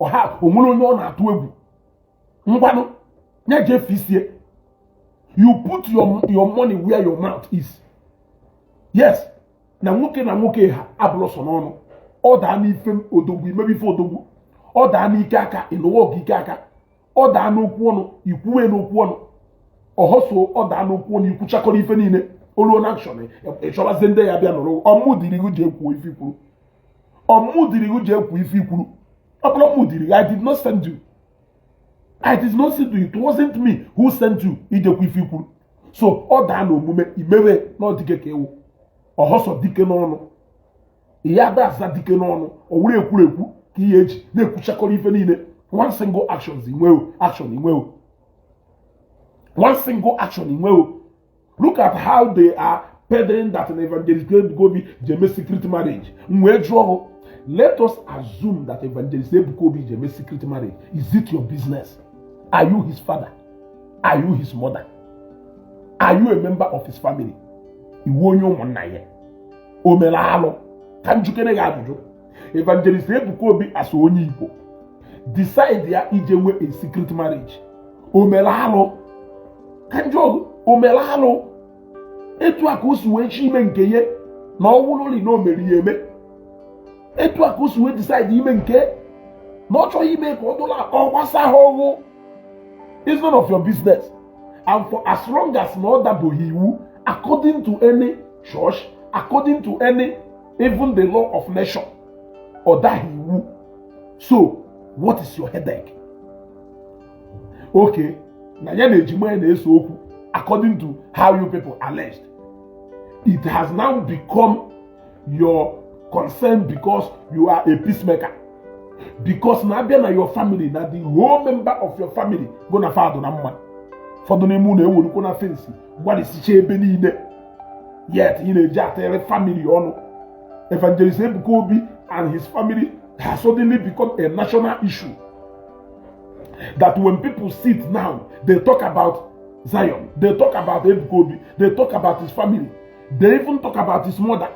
ọha. O nwere onye ọ na-atụ egwu ngwanụ. Ya jee fisie. You put your money where your mouth is. Yes, na nwoke na nwoke ha abụrụ sọ n'ọnụ. Ọ daa n'ife odogwu, imebe ife odogwu. Ọ daa n'ike aka, ịnụwa ọgụ ike aka. Ọ daa n'okwu ọnụ, ikwuwe n'okwu ọnụ. Ọhọso ọ daa n'okwu ọnụ, ikwuchakọrọ ife niile. Oluo na action, ịchọbazie ndị ya bịa nụrụ. Ọmụ dịrị gị ji ekwu ife ikwuru. Ọmụ dịrị gị ji ekwu ife ikwuru. Ọ bụrụ mụ dịrị gị, I did not send you. I did not send you. It wasn't me who sent you ijekwu ife ikwuru. So ọ daa n'omume, imewe na ọ dike ka ewu. Ọhọsọ dike n'ọnụ, ihe ada aza dike n'ọnụ. Ọ wụrụ ekwuru ekwu ka ihe eji na-ekwuchakọrọ ife niile. One single actions inwewo, action inwewo, one single action inwewo. Look at how they are peddling that an Evangelist Ebuka Obi ji secret marriage. M wee jụọ, let us assume that Evangelist Ebuka Obi ji secret marriage. Is it your business? Are you his father? Are you his mother? Are you a member of his family? Iwu onye ụmụnna ya o mere alụ? Ka njikere gị ajụjụ. Evangelist Ebuka Obi as onye Igbo decide ya ije nwe a secret marriage, o mere alụ? Ka njọ, o mere alụ? Etu a ka o si wee chi ime nke ya na ọ wụrụli na o mere ya eme, etu a ka o si wee decide ime nke na ọ chọghị ime ka ọ dụla ọ gbasa ha ọgwụ. It's none of your business. And for as long as na ọ dabụghị iwu according to any church, according to any, even the law of nation, ọ daghị iwu. So what is your headache? Okay, na ya na ejima ya na-ese okwu, according to how you people alleged, it has now become your concern because you are a peacemaker, because na abịa na your family, na the whole member of your family go na fadụ na mma. Ụfọdụ n'ime unu ewerukwo na fence gbalịsicha ebe niile, yet ị na-eji atịrị family ọnụ. Evangelist Ebuka Obi and his family has suddenly become a national issue that when people sit now, they talk about Zion, they talk about Ebuka Obi, they talk about his family, they even talk about his mother.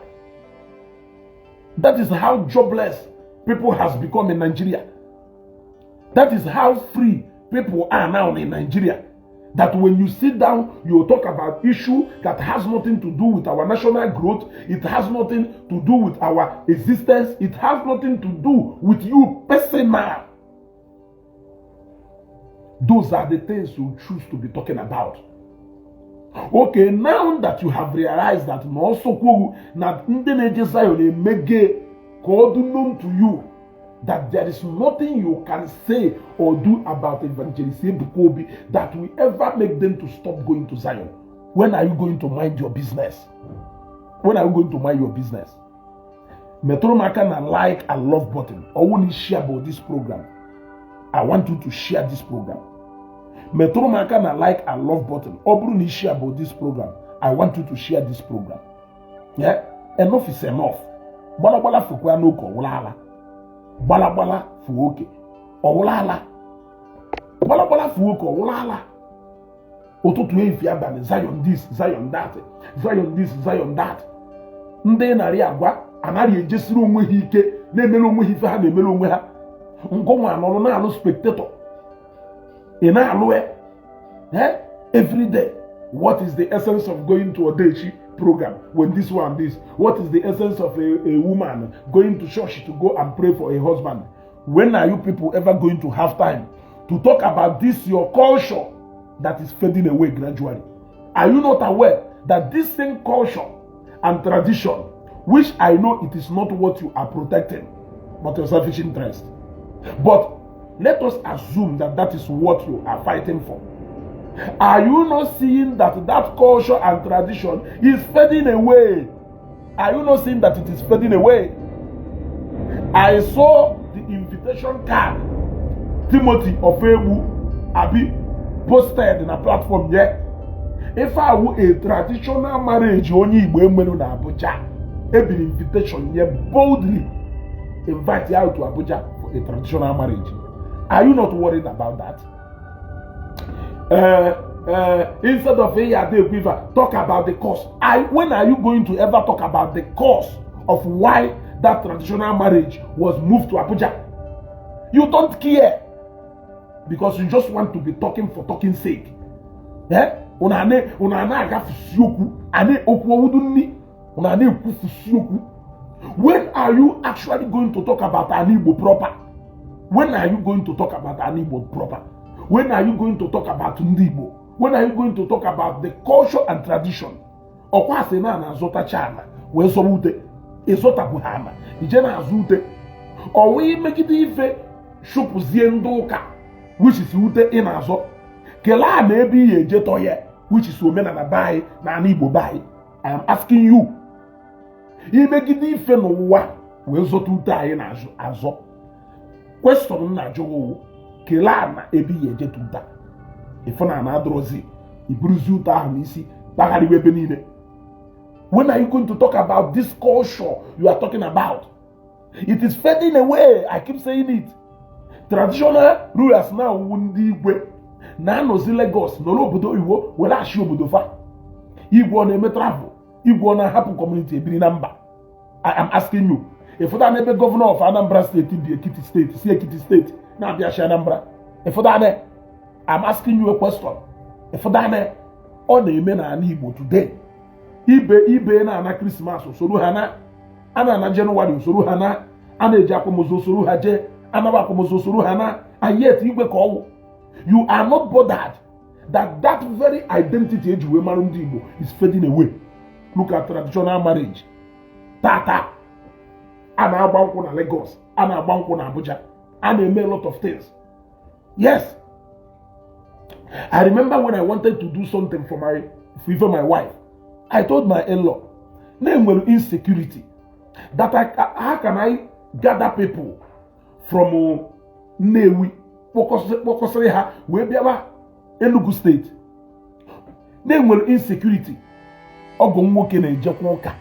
That is how jobless people has become in Nigeria. That is how free people are now in Nigeria, that when you sit down, you talk about issue that has nothing to do with our national growth. It has nothing to do with our existence. It has nothing to do with you personal. Those are the things you choose to be talking about. Okay, now that you have realized that na ọsọ na ndị na-eje Zion emege ka ọ dị known to you that there is nothing you can say or do about Evangelist Ebuka Obi that will ever make them to stop going to Zion, when are you going to mind your business? When are you going to mind your business? Metụrụ m aka na like and love button. Ọwụ na share about this program, I want you to share this program. Metụrụ m aka na like and love button. Ọ bụrụ na ị share about this program, I want you to share this program. Yeah, enough is enough. Gbalagbala fụkwa n'oke ọwụla ala. Gbalagbala fụọ oke ọwụla ala. Gbalagbala fụọ oke ọwụla ala. Ụtụtụ, efi, abalị, Zion this, Zion that, Zion this, Zion that. Ndị narị agwa anaghị ejesiri onwe ha ike, na-emere onwe ha ife ha na-emere onwe ha. Ngụnwa anọrọ na-alụ spectator. Ị na-alụ ya every day. What is the essence of going to Odechi program when this one this? What is the essence of a woman going to church to go and pray for a husband? When are you people ever going to have time to talk about this your culture that is fading away gradually? Are you not aware that this same culture and tradition, which I know it is not what you are protecting, but your selfish interest, but let us assume that that is what you are fighting for, are you not seeing that that culture and tradition is fading away? Are you not seeing that it is fading away? I saw the invitation card Timothy Ofegbu abi posted na platform here. Ife awụ a traditional marriage onye Igbo emelu na Abuja. Ebiri invitation here, boldly invite you to Abuja for a traditional marriage. Are you not worried about that? Instead of Quiver, talk about the cause. When are you going to ever talk about the cause of why that traditional marriage was moved to Abuja? You don't care. Because you just want to be talking for talking sake. Eh, unu ana agafusi okwu, ana okwu owudu nni, unu ana ekwufusi okwu. When are you actually going to talk about an Igbo proper? When are you going to talk about an Igbo proper? When are you going to talk about ndị Igbo? When are you going to talk about the culture and tradition? Ọkwa asị na na-azụtacha ana wee zọwa ute. Ịzọtabụ ha ana ije na-azụ ute, ọwa imegide ife chụpụzie ndị ụka, which is ute ị na-azọ. Kelee ana ebe ị ga-eje tọ ya, which is omenala be anyị na ana Igbo be anyị. I am asking you, imegide ife n'ụwa wee zọta ute anyị na-azụ azọ, question m na-ajụ gị, kelee ana ebe ị ga-eje tụ ute? Ịfụ na ana adọrọzi, iburuzi ute ahụ n'isi kpagharịwa ebe niile. When are you going to talk about this culture you are talking about? It is fading away. I keep saying it. Traditional rulers now wu ndị igwe na-anọzi Lagos, nọrọ obodo oyibo were achị obodo fa. Igwe ọ na-eme travel? Igwe ọ na-ahapụ community ebiri na mba? I am asking you. Ịfụta n'ebe governor of Anambra State bi Ekiti State, si Ekiti State na-abịachi Anambra? Ịfụta na? I'm asking you a question. Ịfụta na ọ na-eme n'ala Igbo today? Ibe ibe na-ana Christmas usoro ha na a na-ana January usoro ha na a na-eji akwamozu usoro ha jee anaba akwamozu usoro ha na, and yet igwe ka ọwụ. You are not bothered that that very identity eji wee mara ndị Igbo is fading away. Look at traditional marriage. Tata a na-agba nkwụ na Lagos, a na-agba nkwụ na Abuja, a na-eme a lot of things. Yes, I remember when I wanted to do something for my wife, I told my in-law na enwere insecurity that how can I gather people from Nnewi, kpọkọsịrị ha wee bịawa Enugu State, na-enwere insecurity. Ọgọ m nwoke na-ejekwa ụka.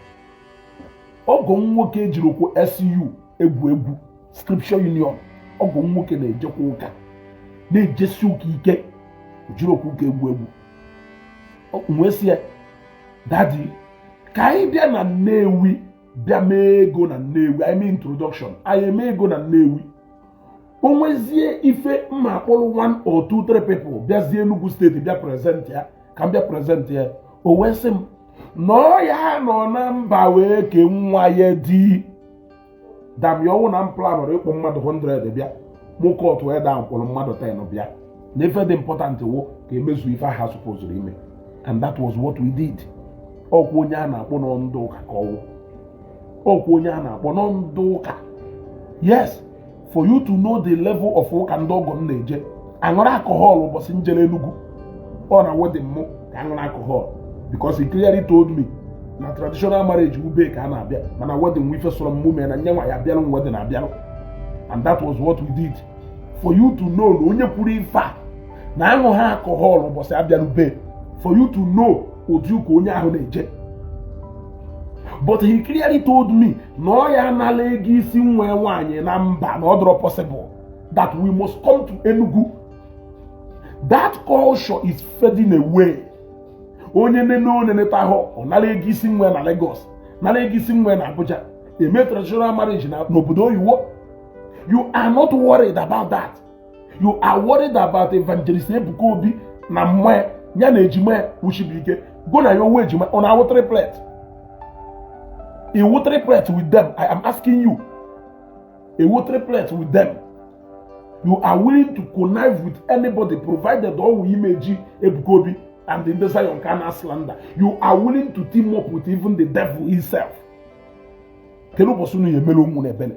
Ọgọ m nwoke ejiri okwu SU egwu egwu, Scripture Union. Ọgọ m nwoke na-ejekwa ụka, na-ejesi ụka ike, jiri okwu ụka egwu egwu. Wee sị ya, "Daddy, ka anyị bịa na Nnewi, bịa mee ego na Nnewi." Anyị mee introduction, anyị eme ego na Nnewi. O nwezie ife mma akpọrọ one or two three people bịazie Enugu State, bịa present ya, ka m bịa present ya. O wee sị m nọọ ya nọ na mba wee kee nwa ya di dami ọnwụ na m planụrụ ịkpọ mmadụ 100 bịa mụ kọtụ wee daa mkpọrọ mmadụ 10 bịa na ife dị important wụ ka emezu ife ha supposed ime. And that was what we did. Ọkwa onye a na-akpọ nọ ndị ụka ka ọwụ, ọkwa onye a na-akpọ nọ ndị ụka. Yes, for you to know the level of ụka ndị ọgọ m na-eje, aṅụrụ alcohol ụbọchị njere Enugu ọ na wedding mụ ka aṅụrụ alcohol, because he clearly told me na traditional marriage ube ka a na-abịa, mana wedding nwa ife sọrọ m mee na nye nwa ya abịarụ m wedding abịarụ. And that was what we did. For you to know na onye kwuru ife a na aṅụ ha alcohol ụbọchị abịarụ be, for you to know ụdị ụka onye ahụ na-eje. But he clearly told me na ọ ya anala ego isi nwa nwaanyị na mba, na ọ dịrọ possible, that we must come to Enugu. That culture is fading away. Onye nene oneneta ahụ, ọ nara ego isi nwa na Lagos, nara ego isi nwa na Abuja, eme traditional marriage na n'obodo oyibo. You are not worried about that. You are worried about Evangelist Ebuka Obi na mmụọ ya na ejima ya wuchibuike go na ya owu ejima. Ọ na-awụ triplet, iwu triplet with them. I am asking you, iwu triplet with them? You are willing to connive with anybody, provided all image Ebuka Obi and the Zion ka na slander. You are willing to team up with even the devil himself. Kedu ụbọchị unu ya emere ụmụ na ebele?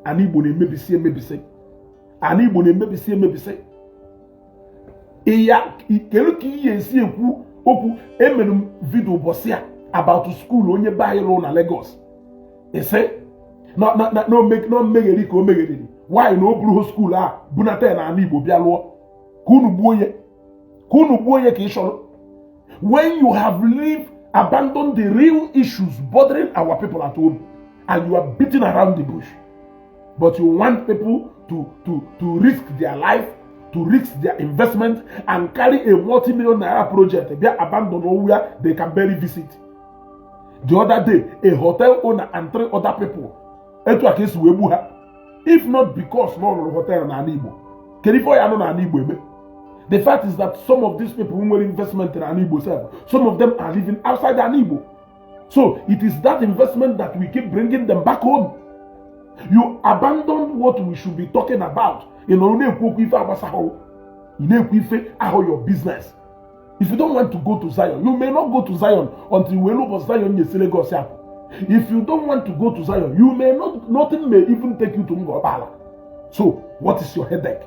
Ana Igbo na-emebisi emebisi, ana Igbo na-emebisi emebisi ya. Kedu ka ị ga-esi ekwu okwu? Emere m video ụbọchị a about school onye be anyị lụrụ na Lagos. Ise na mmegheri ka o megheriri nwaanyị na o buru school a bunata ya n'ala Igbo bịa lụọ ka unu gbuo ya, ka unu gbuo ya ka ị chọrọ. When you have lived abandoned the real issues bothering our people at home and you are beating around the bush, but you want people to risk their life, to risk their investment and carry a multi-million naira project bịa abandon where they can barely visit. The other day, a hotel owner and three other people, etu a ka esi wee gbu ha, if not because na ọ rụrụ hotel n'ala Igbo. Kedu ife ọ ya nọ n'ala Igbo eme? The fact is that some of these people nwere investment in ala Igbo sef, some of them are living outside ala Igbo. So it is that investment that we keep bringing them back home. You abandon what we should be talking about. Ị nọrọ na-ekwu okwu ife agbasaghị, ị na-ekwu ife ahụ your business. If you don't want to go to Zion, you may not go to Zion until wee ụbọchị Zion nyesi Lagos apụ. If you don't want to go to Zion, you may not, nothing may even take you to Ngor Okpala. So what is your headache?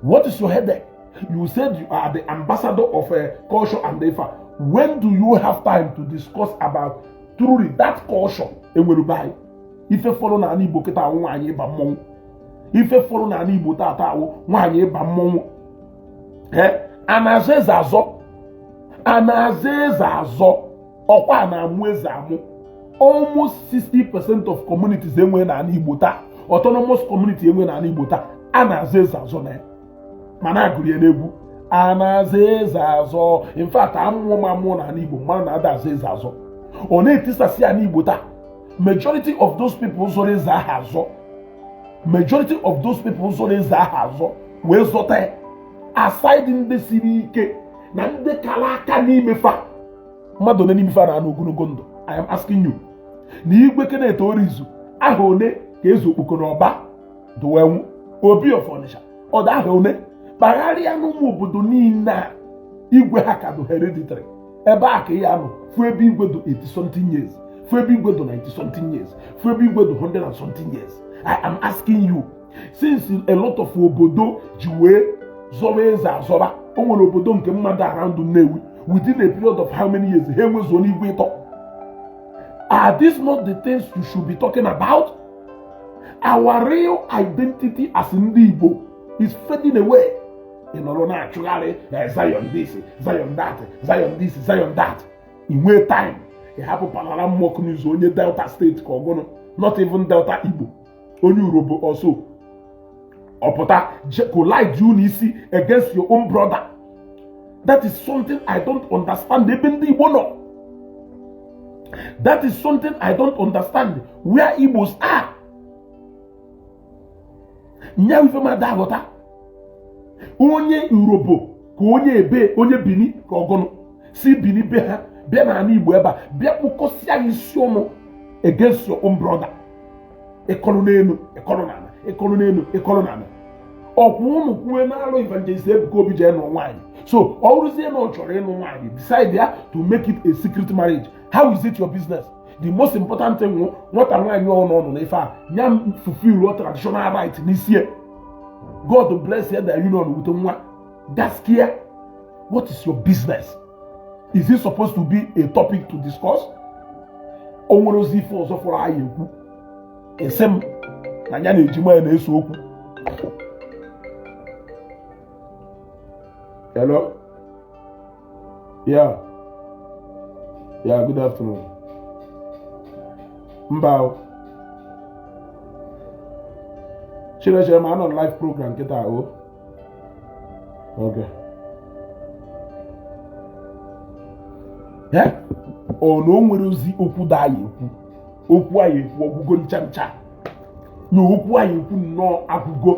What is your headache? You said you are the ambassador of culture and ifa. When do you have time to discuss about truly that culture enwere be anyị? Ife fọrọ n'ala Igbo kịta awụ nwaanyị ịba mmọnwụ. Ife fọrọ n'ala Igbo tata awụ nwaanyị ịba mmọnwụ. Ee, a na-azọ eze azọ, a na-azọ eze azọ, ọkwa a na-amụ eze amụ. Almost 60% of communities enwe n'ala Igbo taa, autonomous community enwe n'ala Igbo taa, a na-azọ eze azọ na ya, mana agụrụ ya n'egwu, a na-azọ eze azọ. In fact, amụọ m amụọ n'ala Igbo, mmadụ na-ada azọ eze azọ, ọ na-etisasị ya n'Igbo taa. Majority of those people zọrọ eze ahụ azọ, majority of those people zọrọ eze ahụ azọ wee zọta ya, aside ndị siri ike na ndị kara aka n'ime fa, mmadụ one n'ime fa na-anụ ogologo ndụ? I am asking you. Na Igwe Kenneth Orizu aha one ka eze okpoko na ọba dowenwu Obi of Onitsha, ọda aha one kpagharịa n'ụmụ obodo niile a igwe ha ka do hereditary, ebe a ka ị ya nọ fụ ebe igwe do 80 something years, fụ ebe igwe do 90 something years, fụ ebe igwe do 100 and something years. I am asking you, since a lot of obodo ji wee zọba eze azọba, o nwere obodo nke mmadụ around Nnewi, within a period of how many years ha enwezuo n'igwe ịtọ? Are these not the things you should be talking about? Our real identity as ndị Igbo is fading away. Ị nọrọ na-achụgharị Zion this, Zion that, Zion this, Zion that. Ị nwee time ị hapụ Panara Mock News, onye Delta State ka ọgụnụ, not even Delta Igbo, onye Urobo also ọpụta collide you n'isi against your own brother. That is something I don't understand, ebe ndị Igbo nọ. That is something I don't understand, where Igbos are. Nya ife m ada aghọta, onye Urobo ka onye ebe, onye Bini ka ọgụnụ si Bini be ha bịa n'ala Igbo ebe a bịa kpụkọsịa gị isi ọnụ against your own brother. Ịkọrọ n'elu, ịkọrọ n'ala, ịkọrọ n'elu, ịkọrọ n'ala. Ọkwa unu kwuwe n'alụ Evangelist Ebuka Obi jee nụ nwaanyị, so ọ rụzie na ọ chọrọ ịnụ nwaanyị, decide ya to make it a secret marriage. How is it your business? The most important thing wụ nwata nwaanyị ọ nọ n'ife a nya fulfill traditional right n'isi. God bless ya, the union with nwa gaskia. What is your business? Is it supposed to be a topic to discuss? O nwere ozi ife ọzọ fọrọ anyị ekwu, ese m na ya na ejima ya na-eso okwu. Hello? Yeah. Yeah, good afternoon. Mba o. Chinechere m anọ live program kịta o. Okay. Ọ na o nwere ozi okwu da anyị ekwu, okwu anyị ekwu ọgwụgo ncha ncha na okwu anyị ekwu nnọọ agwụgo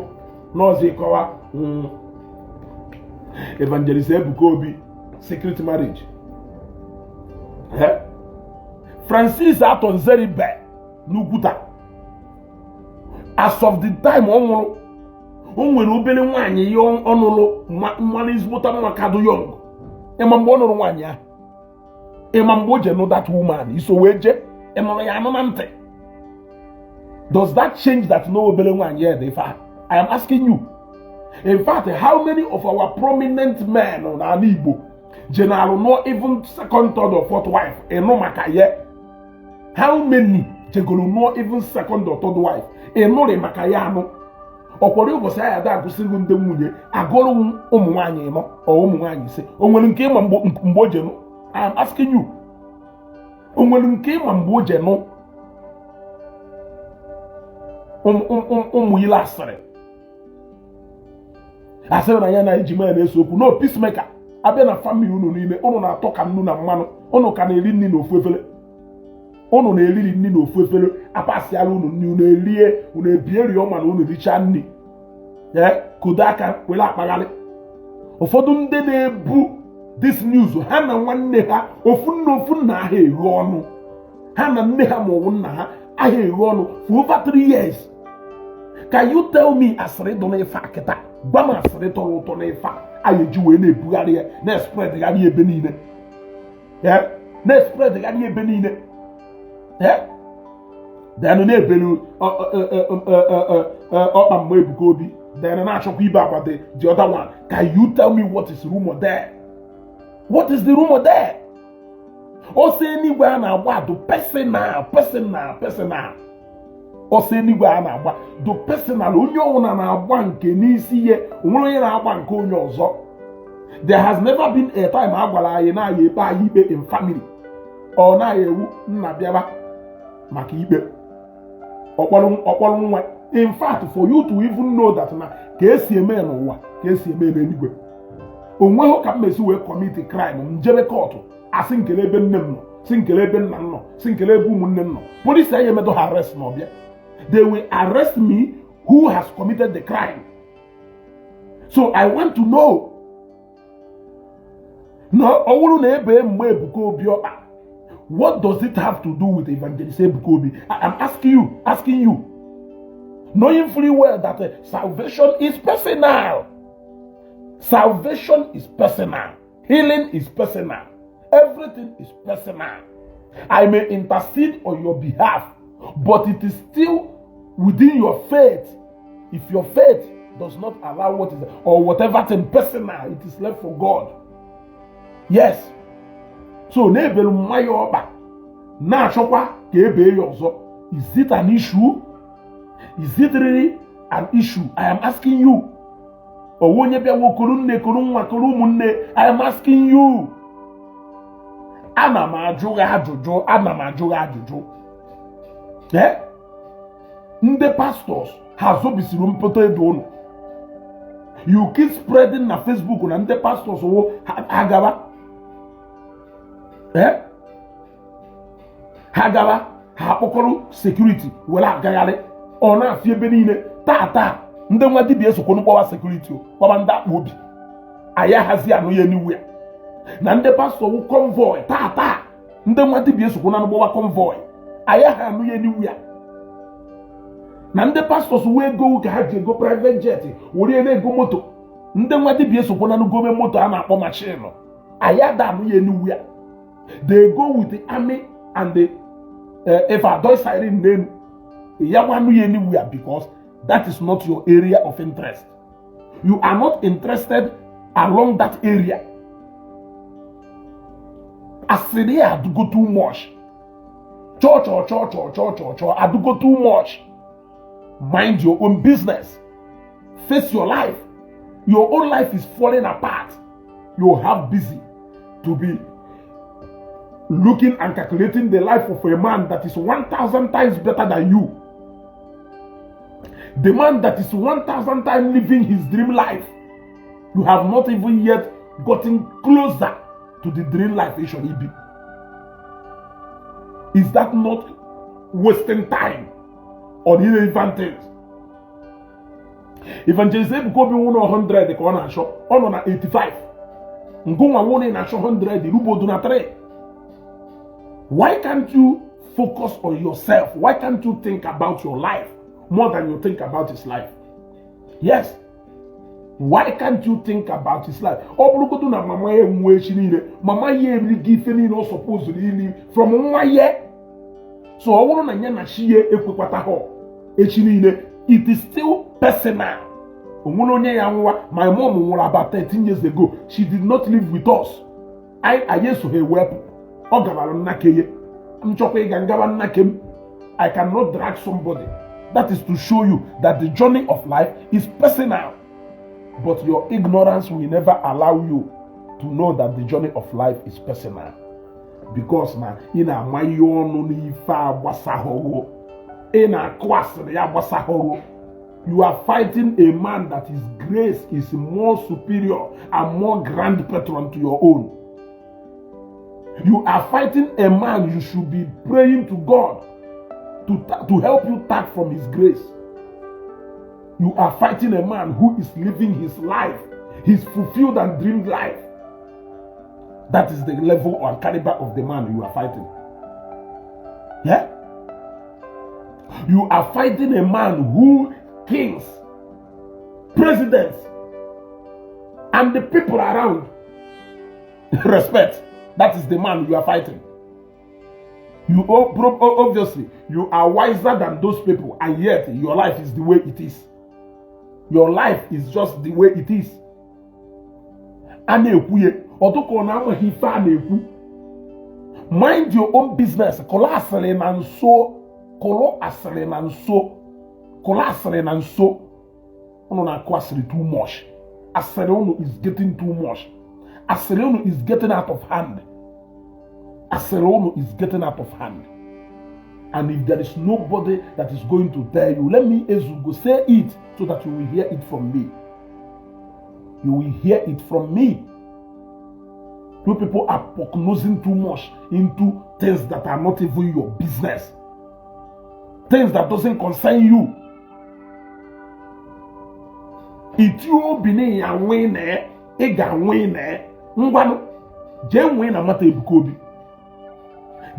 n'ọzọ ịkọwa Evangelist Ebuka Obi secret marriage. Francis Arthur Nzeribe n'Ugwuta, as of the time ọ nwụrụ, o nwere obere nwaanyị ya ọ nụrụ mmanụ ezigbota nwa kadụ young. Ịma mgbe ọ nụrụ nwaanyị ahụ? Ịma mgbe o je nụ that woman? Iso wee jee ị nụrụ ya anụ na ntị? Does that change that no obere nwaanyị ya dị ife ahụ? I am asking you. In fact, how many of our prominent men n'ala Igbo jenalụ nụọ even second, third or fourth wife ịnụ maka ya? How many jegoro nụọ even second or third wife ịnụrị maka ya anụ? Ọkwọrọ ụbọchị anyị ada agụsịrị ndị nwunye agụrụ ụmụ nwaanyị ịnọ ọ ụmụ nwaanyị ise, o nwere nke ịma mgbe o jenụ? I am asking you. O nwere nke ịma mgbe o jenụ? Ụmụ ile asịrị asịrị na ya na ejima ya na-ese okwu. No peacemaker. Abịa na family unu niile, unu na-atọ ka nnu na mmanụ. Unu ka na-eri nri n'ofu efere, unu na-eriri nri n'ofu efere, apasịala unu nri, unu erie, unu ebieri ọma na unu richaa nri. Kodo aka were akpagharị. Ụfọdụ ndị na-ebu this news, ha na nwanne ha ofu nna, ofu nna ha eghe ọnụ, ha na nne ha ma ọ bụ nna ha aha eghe ọnụ for over 3 years. Can you tell me asịrị dụ n'ife a kịta? Gwa m asịrị tọrọ ụtọ n'ife a anyị eji wee na-ebugharị ya, na-espreadgharị ebe niile, na-espreadgharị ebe niile. Then na-ebelu ọkpa mgbe Ebuka Obi, then na-achọkwa ibe agba the other one. Can you tell me what is rumor there? What is the rumor there? Ọsọ enigwe a na-agba dụ personal, personal, personal. Ọsọ enigwe a na-agba dụ personal. Onye ọbụla na-agba nke n'isi ihe, onwere onye na-agba nke onye ọzọ. There has never been a time a gwara anyị na anyị ekpe anyị ikpe in family. Ọ naghị ewu nna bịaba maka ikpe ọkpọrọ nwa. In fact, for you to even know that na ka esi eme n'ụwa ka esi eme n'eluigwe, onweghị ka m mesi wee commit crime, m jebe court, asị nkele ebe nne m nọ, si nkele ebe nna m nọ, si nkele ebe ụmụnne m nọ. Polisi anyị emedo ha arrest na ọbịa. They will arrest me who has committed the crime. So I want to know na ọ bụrụ na ebe mgbe Ebuka Obi ọkpa, what does it have to do with Evangelist Ebuka Obi? I am asking you, asking you, knowing fully well that salvation is personal. Salvation is personal, healing is personal, everything is personal. I may intercede on your behalf, but it is still within your faith. If your faith does not allow what is or whatever thing personal, it is left for God. Yes. So na-ebelu mmanya ọkpa, na-achọkwa ka ebee ya ọzọ. Is it an issue? Is it really an issue? I am asking you. Owu onye bịawa okoro nne, koro nwa, koro ụmụnne. I am asking you. Ana m ajụ gị ajụjụ, ana m ajụ gị ajụjụ. Ee, ndị pastors ha zobisiri mpụta edo ụnụ. You keep spreading na Facebook na ndị pastors wụ ha gaba, ee, ha gaba, ha akpọkọrọ security were agagharị, ọ na-afị ebe niile. Taa taa, ndị nwa dibịa esokwonu kpọwa security, o kpọwa ndị akpa obi anyị ahazi anụ ya n'iwu ya na ndị pastọ wụ convoy. Taa taa, ndị nwa dibịa esokwona kpọwa convoy, anyị aha anụ ya n'iwu ya na ndị pastors wee ego ka ha ji ego private jet were na-ego moto. Ndị nwa dibịa esokwona gome moto a na-akpọ machine, anyị ada anụ ya n'iwu ya. They go with the army and the if adoi siren n'elu ya gwanụ ya anywhere, because that is not your area of interest. You are not interested along that area. Asịrị ya adụgo too much. Chọọ chọọ chọọ chọọ chọọ chọọ chọọ adụgo too much. Mind your own business. Face your life. Your own life is falling apart. You have busy to be looking and calculating the life of a man that is 1,000 times better than you. The man that is 1,000 times living his dream life. You have not even yet gotten closer to the dream life he should be. Is that not wasting time on irrelevant things? Evangelist Ebuka Obi nwụrụ 100 ka ọ na-achọ, ọ nọ na 85. Ngụnwa nwụrụ na-achọ 100 rubodu na 3. Why can't you focus on yourself? Why can't you think about your life more than you think about his life? Yes. Why can't you think about his life? Ọ bụrụgodu na mama ya enwe echi niile, mama ya erighị ife niile ọ supposed ili from nwa ya. So ọ bụrụ na ya na chi ya ekwekwata ha echi niile, it is still personal. O nwere onye ya nwa. My mom nwụrụ about 13 years ago. She did not live with us. Anyị esoghị ewepụ. Ọ gabara nnake ya. M chọkwa ịga ngaba nnake m. I cannot drag somebody. That is to show you that the journey of life is personal. But your ignorance will never allow you to know that the journey of life is personal. Because na ị na-ama ihe ọnụ n'ife a gbasahụrụ. Ị na-akụ asịrị ya gbasahụrụ. You are fighting a man that his grace is more superior and more grand patron to your own. You are fighting a man you should be praying to God to help you tap from his grace. You are fighting a man who is living his life, his fulfilled and dreamed life. That is the level or caliber of the man you are fighting. Yeah? You are fighting a man who kings, presidents, and the people around respect. That is the man you are fighting. You obviously, you are wiser than those people, and yet your life is the way it is. Your life is just the way it is. A na-ekwu ya ọtụkọ na amaghị ife a na-ekwu. Mind your own business. Kụlụ asịrị na nso, kụlụ asịrị na nso, kụlụ asịrị na nso. Unu na-akụ asịrị too much. Asịrị unu is getting too much. Asịrị unu is getting out of hand. Asịrị unu is getting out of hand. And if there is nobody that is going to tell you, let me, Ezugo, say it so that you will hear it from me. You will hear it from me. You people are prognosing too much into things that are not even your business, things that doesn't concern you. Iti obi na ya nwee na ị ga-anwe na ngwanụ jee nwee na mata Ebuka Obi,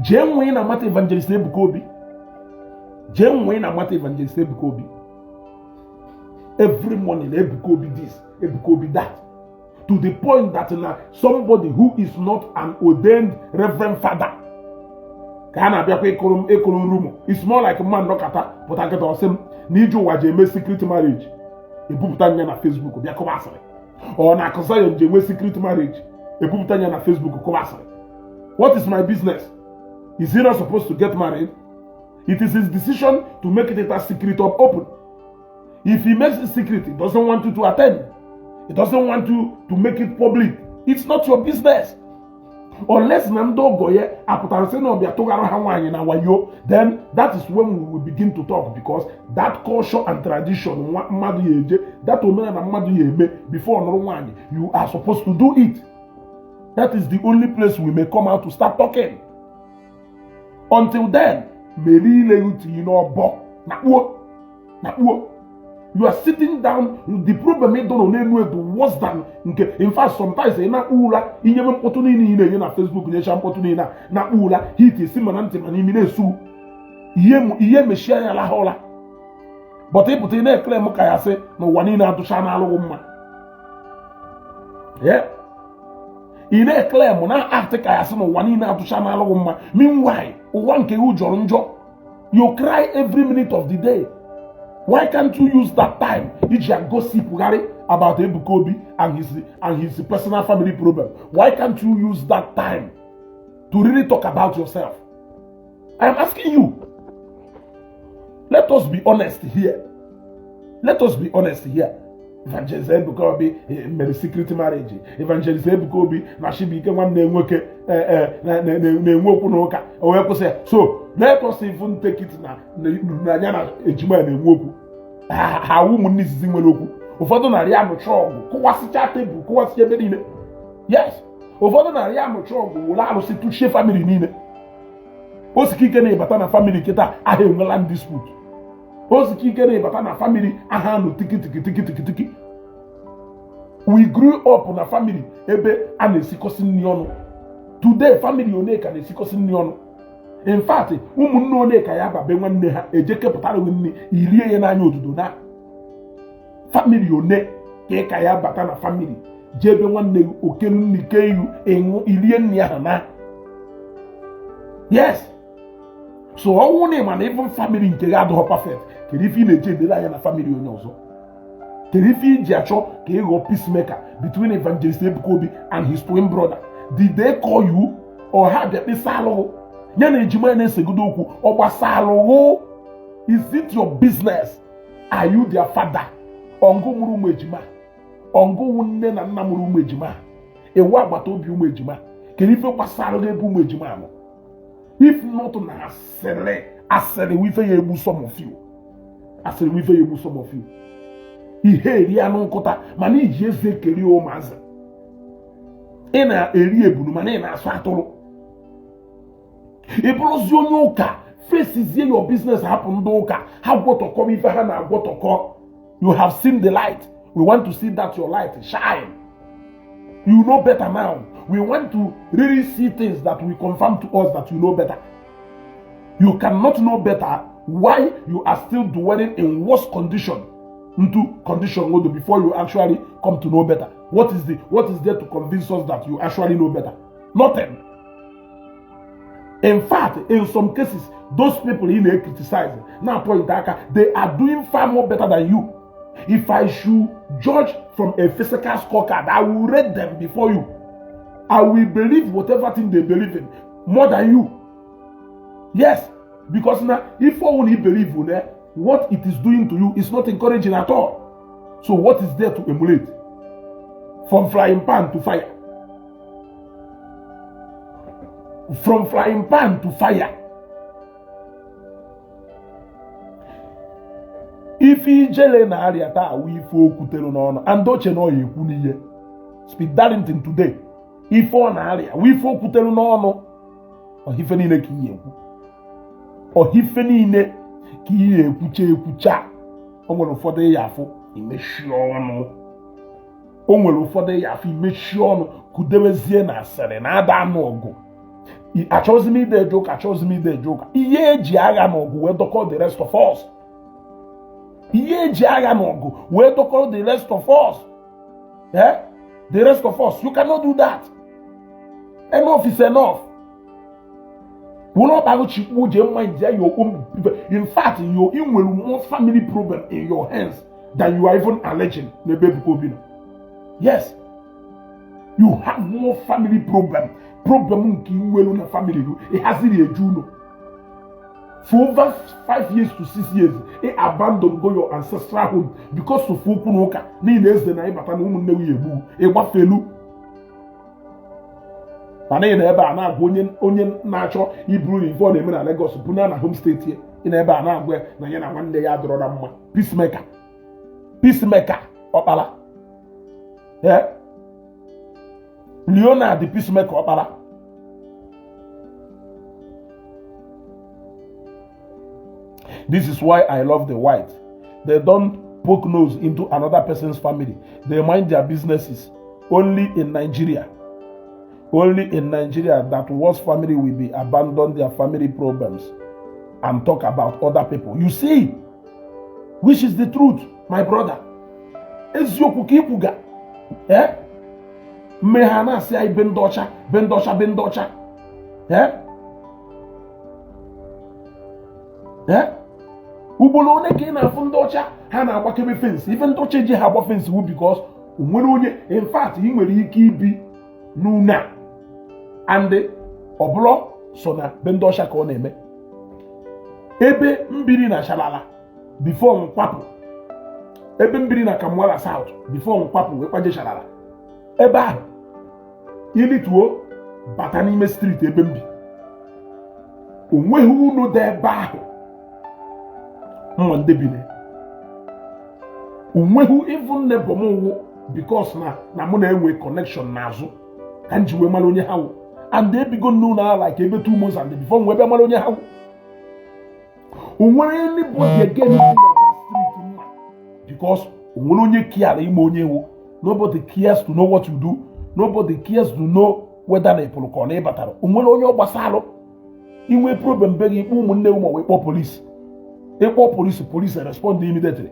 jee nwee na mata Evangelist Ebuka Obi, jee nwee na mata Evangelist Ebuka Obi. Every morning, Ebuka Obi this, Ebuka Obi that, to the point that na somebody who is not an ordained reverend father ka a na-abịakwa ịkụrụ ịkụrụ rumour. It's more like mmadụ nọkata pụta nkịta ọsị m na ije ụwa ji eme secret marriage, ebupụta nya na Facebook bịa kụba asịrị. Ọ na Akụ Zion ji enwe secret marriage, ebupụta nya na Facebook kụba asịrị. What is my business? Is he not supposed to get married? It is his decision to make it a secret or open. If he makes it secret, he doesn't want you to attend, he doesn't want you to make it public. It's not your business. Unless na ndị ọgọ ya apụtara sị na ọbịa tụghara ha nwaanyị na wayo, then that is when we will begin to talk, because that culture and tradition nwa mmadụ ya eje, that omenala mmadụ ya eme before nụrụ nwaanyị, you are supposed to do it. That is the only place we may come out to start talking. Until then, meri ile uti n'ọbọ na kpuo na kpuo. You are sitting down. The problem ị dọrọ n'elu edu worse than nke. In fact, sometimes ị na-akpụ ụra, inyebe mkpọtụ niile ị na-enye na Facebook, nyecha mkpọtụ niile a na-akpụ ụra, hit esi ma na ntị ma n'imi na-esu ihe ihe mechie anya laha ụra. But ịpụta ị na-ekele m ka ya sị na ụwa niile adụcha na-alụghị mma. Yeah. Ị na-ekele m na act ka ya sị na ụwa niile adụcha na-alụghị mma. Meanwhile, ụwa nke gị jọrọ njọ. You cry every minute of the day. Why can't you use that time iji gossip gharị about Ebuka Obi and his personal family problem? Why can't you use that time to really talk about yourself? I am asking you. Let us be honest here. Let us be honest here. Evangelist Ebuka Obi mere secret marriage. Evangelist Ebuka Obi na Chibuike nwanne nwoke na-enwe okwu na ụka, o wee kwụsị ya. So let us even take it na ya na ejima ya na-enwe okwu. Ha ụmụnne izizi nwere okwu. Ụfọdụ narị anụcha ọgụ, kụwasịcha tebụl, kụwasịcha ebe niile. Yes, ụfọdụ narị anụcha ọgụ were arụsị tụchie family niile. Osike ike na-ịbata na family kịta aha enwela dispute. Osike ike na-ịbata na family aha anụ tiki tiki tiki tiki tiki. We grew up na family ebe a na-esikọsị nri ọnụ. Today, family one ka na-esikọsị nri ọnụ? In fact, ụmụnne one ka ya babe nwanne ha eje kepụtara gị nri irie ya n'anya odudo na family one ka ị ka ya bata na family jee ebe nwanne gị oke nri ke ihu ịṅụ irie nri ahụ na? Yes. So ọnwụ na ịma na even family nke gị adịghị perfect, kedu ife ị na-eji edere anya na family onye ọzọ? Kedu ife iji achọ ka ị ghọọ peacemaker between Evangelist Ebuka Obi and his twin brother? Did they call you or ha bịa kpesa alụghụ ya na ejima ya na-esegodo okwu ọ gbasa alụghụ? Is it your business? Are you their father? Ọngụ mụrụ ụmụ ejima, ọngụ nne na nna mụrụ ụmụ ejima, ewu agbata obi ụmụ ejima, kedu ife gbasara gị ebe ụmụ ejima nọ? If not na asịrị, asịrị wụ ife ya egbu some of you. Asịrị wụ ife ya egbu some of you. Ihe eri anụ nkụta mana iji eze ekeri ụmụazị. Ị na-eri ebunu mana ị na-asụ atụrụ. Ị bụrụzi onye ụka, fesizie your business, hapụ ndị ụka ha gwọtọkọ ife ha na-agwọtọkọ. You have seen the light. We want to see that your light shine. You know better now. We want to really see things that will confirm to us that you know better. You cannot know better why you are still dwelling in worse condition into condition before you actually come to know better. What is there to convince us that you actually know better? Nothing. In fact, in some cases, those people ị na-criticize now point aka, they are doing far more better than you. If I should judge from a physical scorecard, I will rate them before you. I will believe whatever thing they believe in more than you. Yes, because now if only believe in what it is doing to you is not encouraging at all. So what is there to emulate? From frying pan to fire. From frying pan to fire. Ife Ijele na-arịa taa awụ ife o kwutere n'ọnụ and o che na ọ ya ekwu n'ihe. Speed Darlington today, ife ọ na-arịa wụ ife o kwutere n'ọnụ. Ọ ife niile ka ihe ekwu, ọ ife niile ka ihe ekwucha ekwucha. O nwere ụfọdụ ya afụ imechi ọnụ, o nwere ụfọdụ ya afụ imechi ọnụ kudebezie na asịrị na ada anụ ọgụ. Achọghịzi m ide eje ụka, achọghịzi m ide eje ụka. Ihe eji agha na ọgụ wee dọkọ the rest of us, ihe eji agha na ọgụ wee dọkọ the rest of us, eh? The rest of us, you cannot do that. Enough is enough. Were ọkpa chikwu jee mma nje your own. In fact, you ị nwere more family problem in your hands than you are even alleging n'ebe Ebuka Obi nọ. Yes, you have more family problem. Problem nke i nwere na family gị ịhaziri eju ụlọ for over 5 years to 6 years. Ị abandon go your ancestral home because of okwu na ụka n'ihi na eze na ịbata na ụmụnne gị egbu ịgbafelu mana ị na ebe a na-agwa onye onye na-achọ iburu ife ọ na-eme na Lagos bụ na home state ya. Ị na ebe a na-agwa ya na ya na nwanne ya adọrọ na mma. Peacemaker, Peacemaker Ọkpara, eh? Leonard Peacemaker Ọkpara. This is why I love the white. They don't poke nose into another person's family. They mind their businesses. Only in Nigeria. Only in Nigeria that worst family will be abandon their family problems and talk about other people. You see, which is the truth, my brother. Eziokwu ka ikwuga. Eh? Mme ha na-asị anyị be ndị ọcha, be ndị ọcha, be ndị ọcha. Eh? Eh? Ugboro one ka ị na-afụ ndị ọcha ha na-agbakebe fence? Ife ndị ọcha eji ha agba fence wu because nwere onye, in fact, ị nwere ike ibi n'ụlọ a and ọ bụrụ so na be ndị ọcha ka ọ na-eme. Ebe m biri na Shalala before m kwapụ, ebe m biri na Kamwala South before m kwapụ wee kwaje Shalala, ebe ahụ ilituo bata n'ime street ebe m bi, o nweghị ụlọ dị ebe ahụ mma ndị bi na o nweghị even neighbor m wụ because na mụ na-enwe connection n'azụ ka m ji wee mara onye ha wụ, and ebigo n'ụlọ ahụ like ebe 2 months and before m wee bịa mara onye ha wụ. O nwere anybody again bi na that street mma because o nwere onye kiara ime onye wụ. Nobody cares to know what you do. Nobody cares to know whether na ị pụrụ ka ọ na ị batara. O nwere onye ọ gbasalụ. Inwe problem be gị, ikpe ụmụnne ụmụ wee kpọọ polisi. Ịkpọ polisi, polisi respond immediately.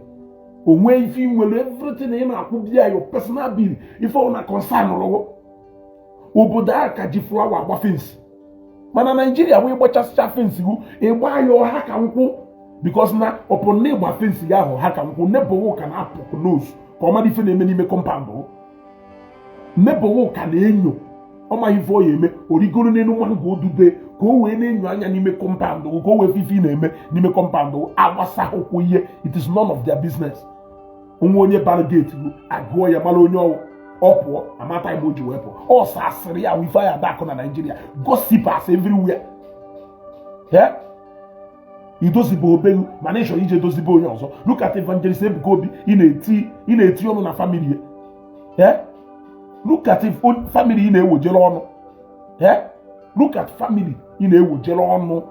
O nwee ife ị nwere, everything ị na-akwụ bịa your personal bill, ife ọ na concern rụrụ obodo a ka ji flower agba fence. Mana Naijiria wee gbachasịcha fence gị, ịgba ya ọha ka nkwụ because na ọpụ na ịgba fence gị ahụ ha ka nkwụ, neighbor ka na-apụ nose ka ọ mara ife na-eme n'ime compound. Neighbor ka na-enyo, ọ maghị ife ọ ya eme, o rigoro n'elu mango odube ka o wee na-enyo anya n'ime compound, ka o wee fụ ife ị na-eme n'ime compound. Agbasahụkwu ihe, it is none of their business. Onwe onye bara gate gị, agụọ ya mara onye ọwụ, ọ pụọ amata ime o ji wee pụọ. Ọ sasịrị ya ife ya adakụ na Naijiria, gossipers everywhere. Idozibe obegu mana ị chọrọ ije dozibe onye ọzọ. Look at Evangelist Ebuka Obi, ị na-eti ọnụ na family ya. Look at family ị na-ewojere ọnụ. Look at family ị na-ewojere ọnụ.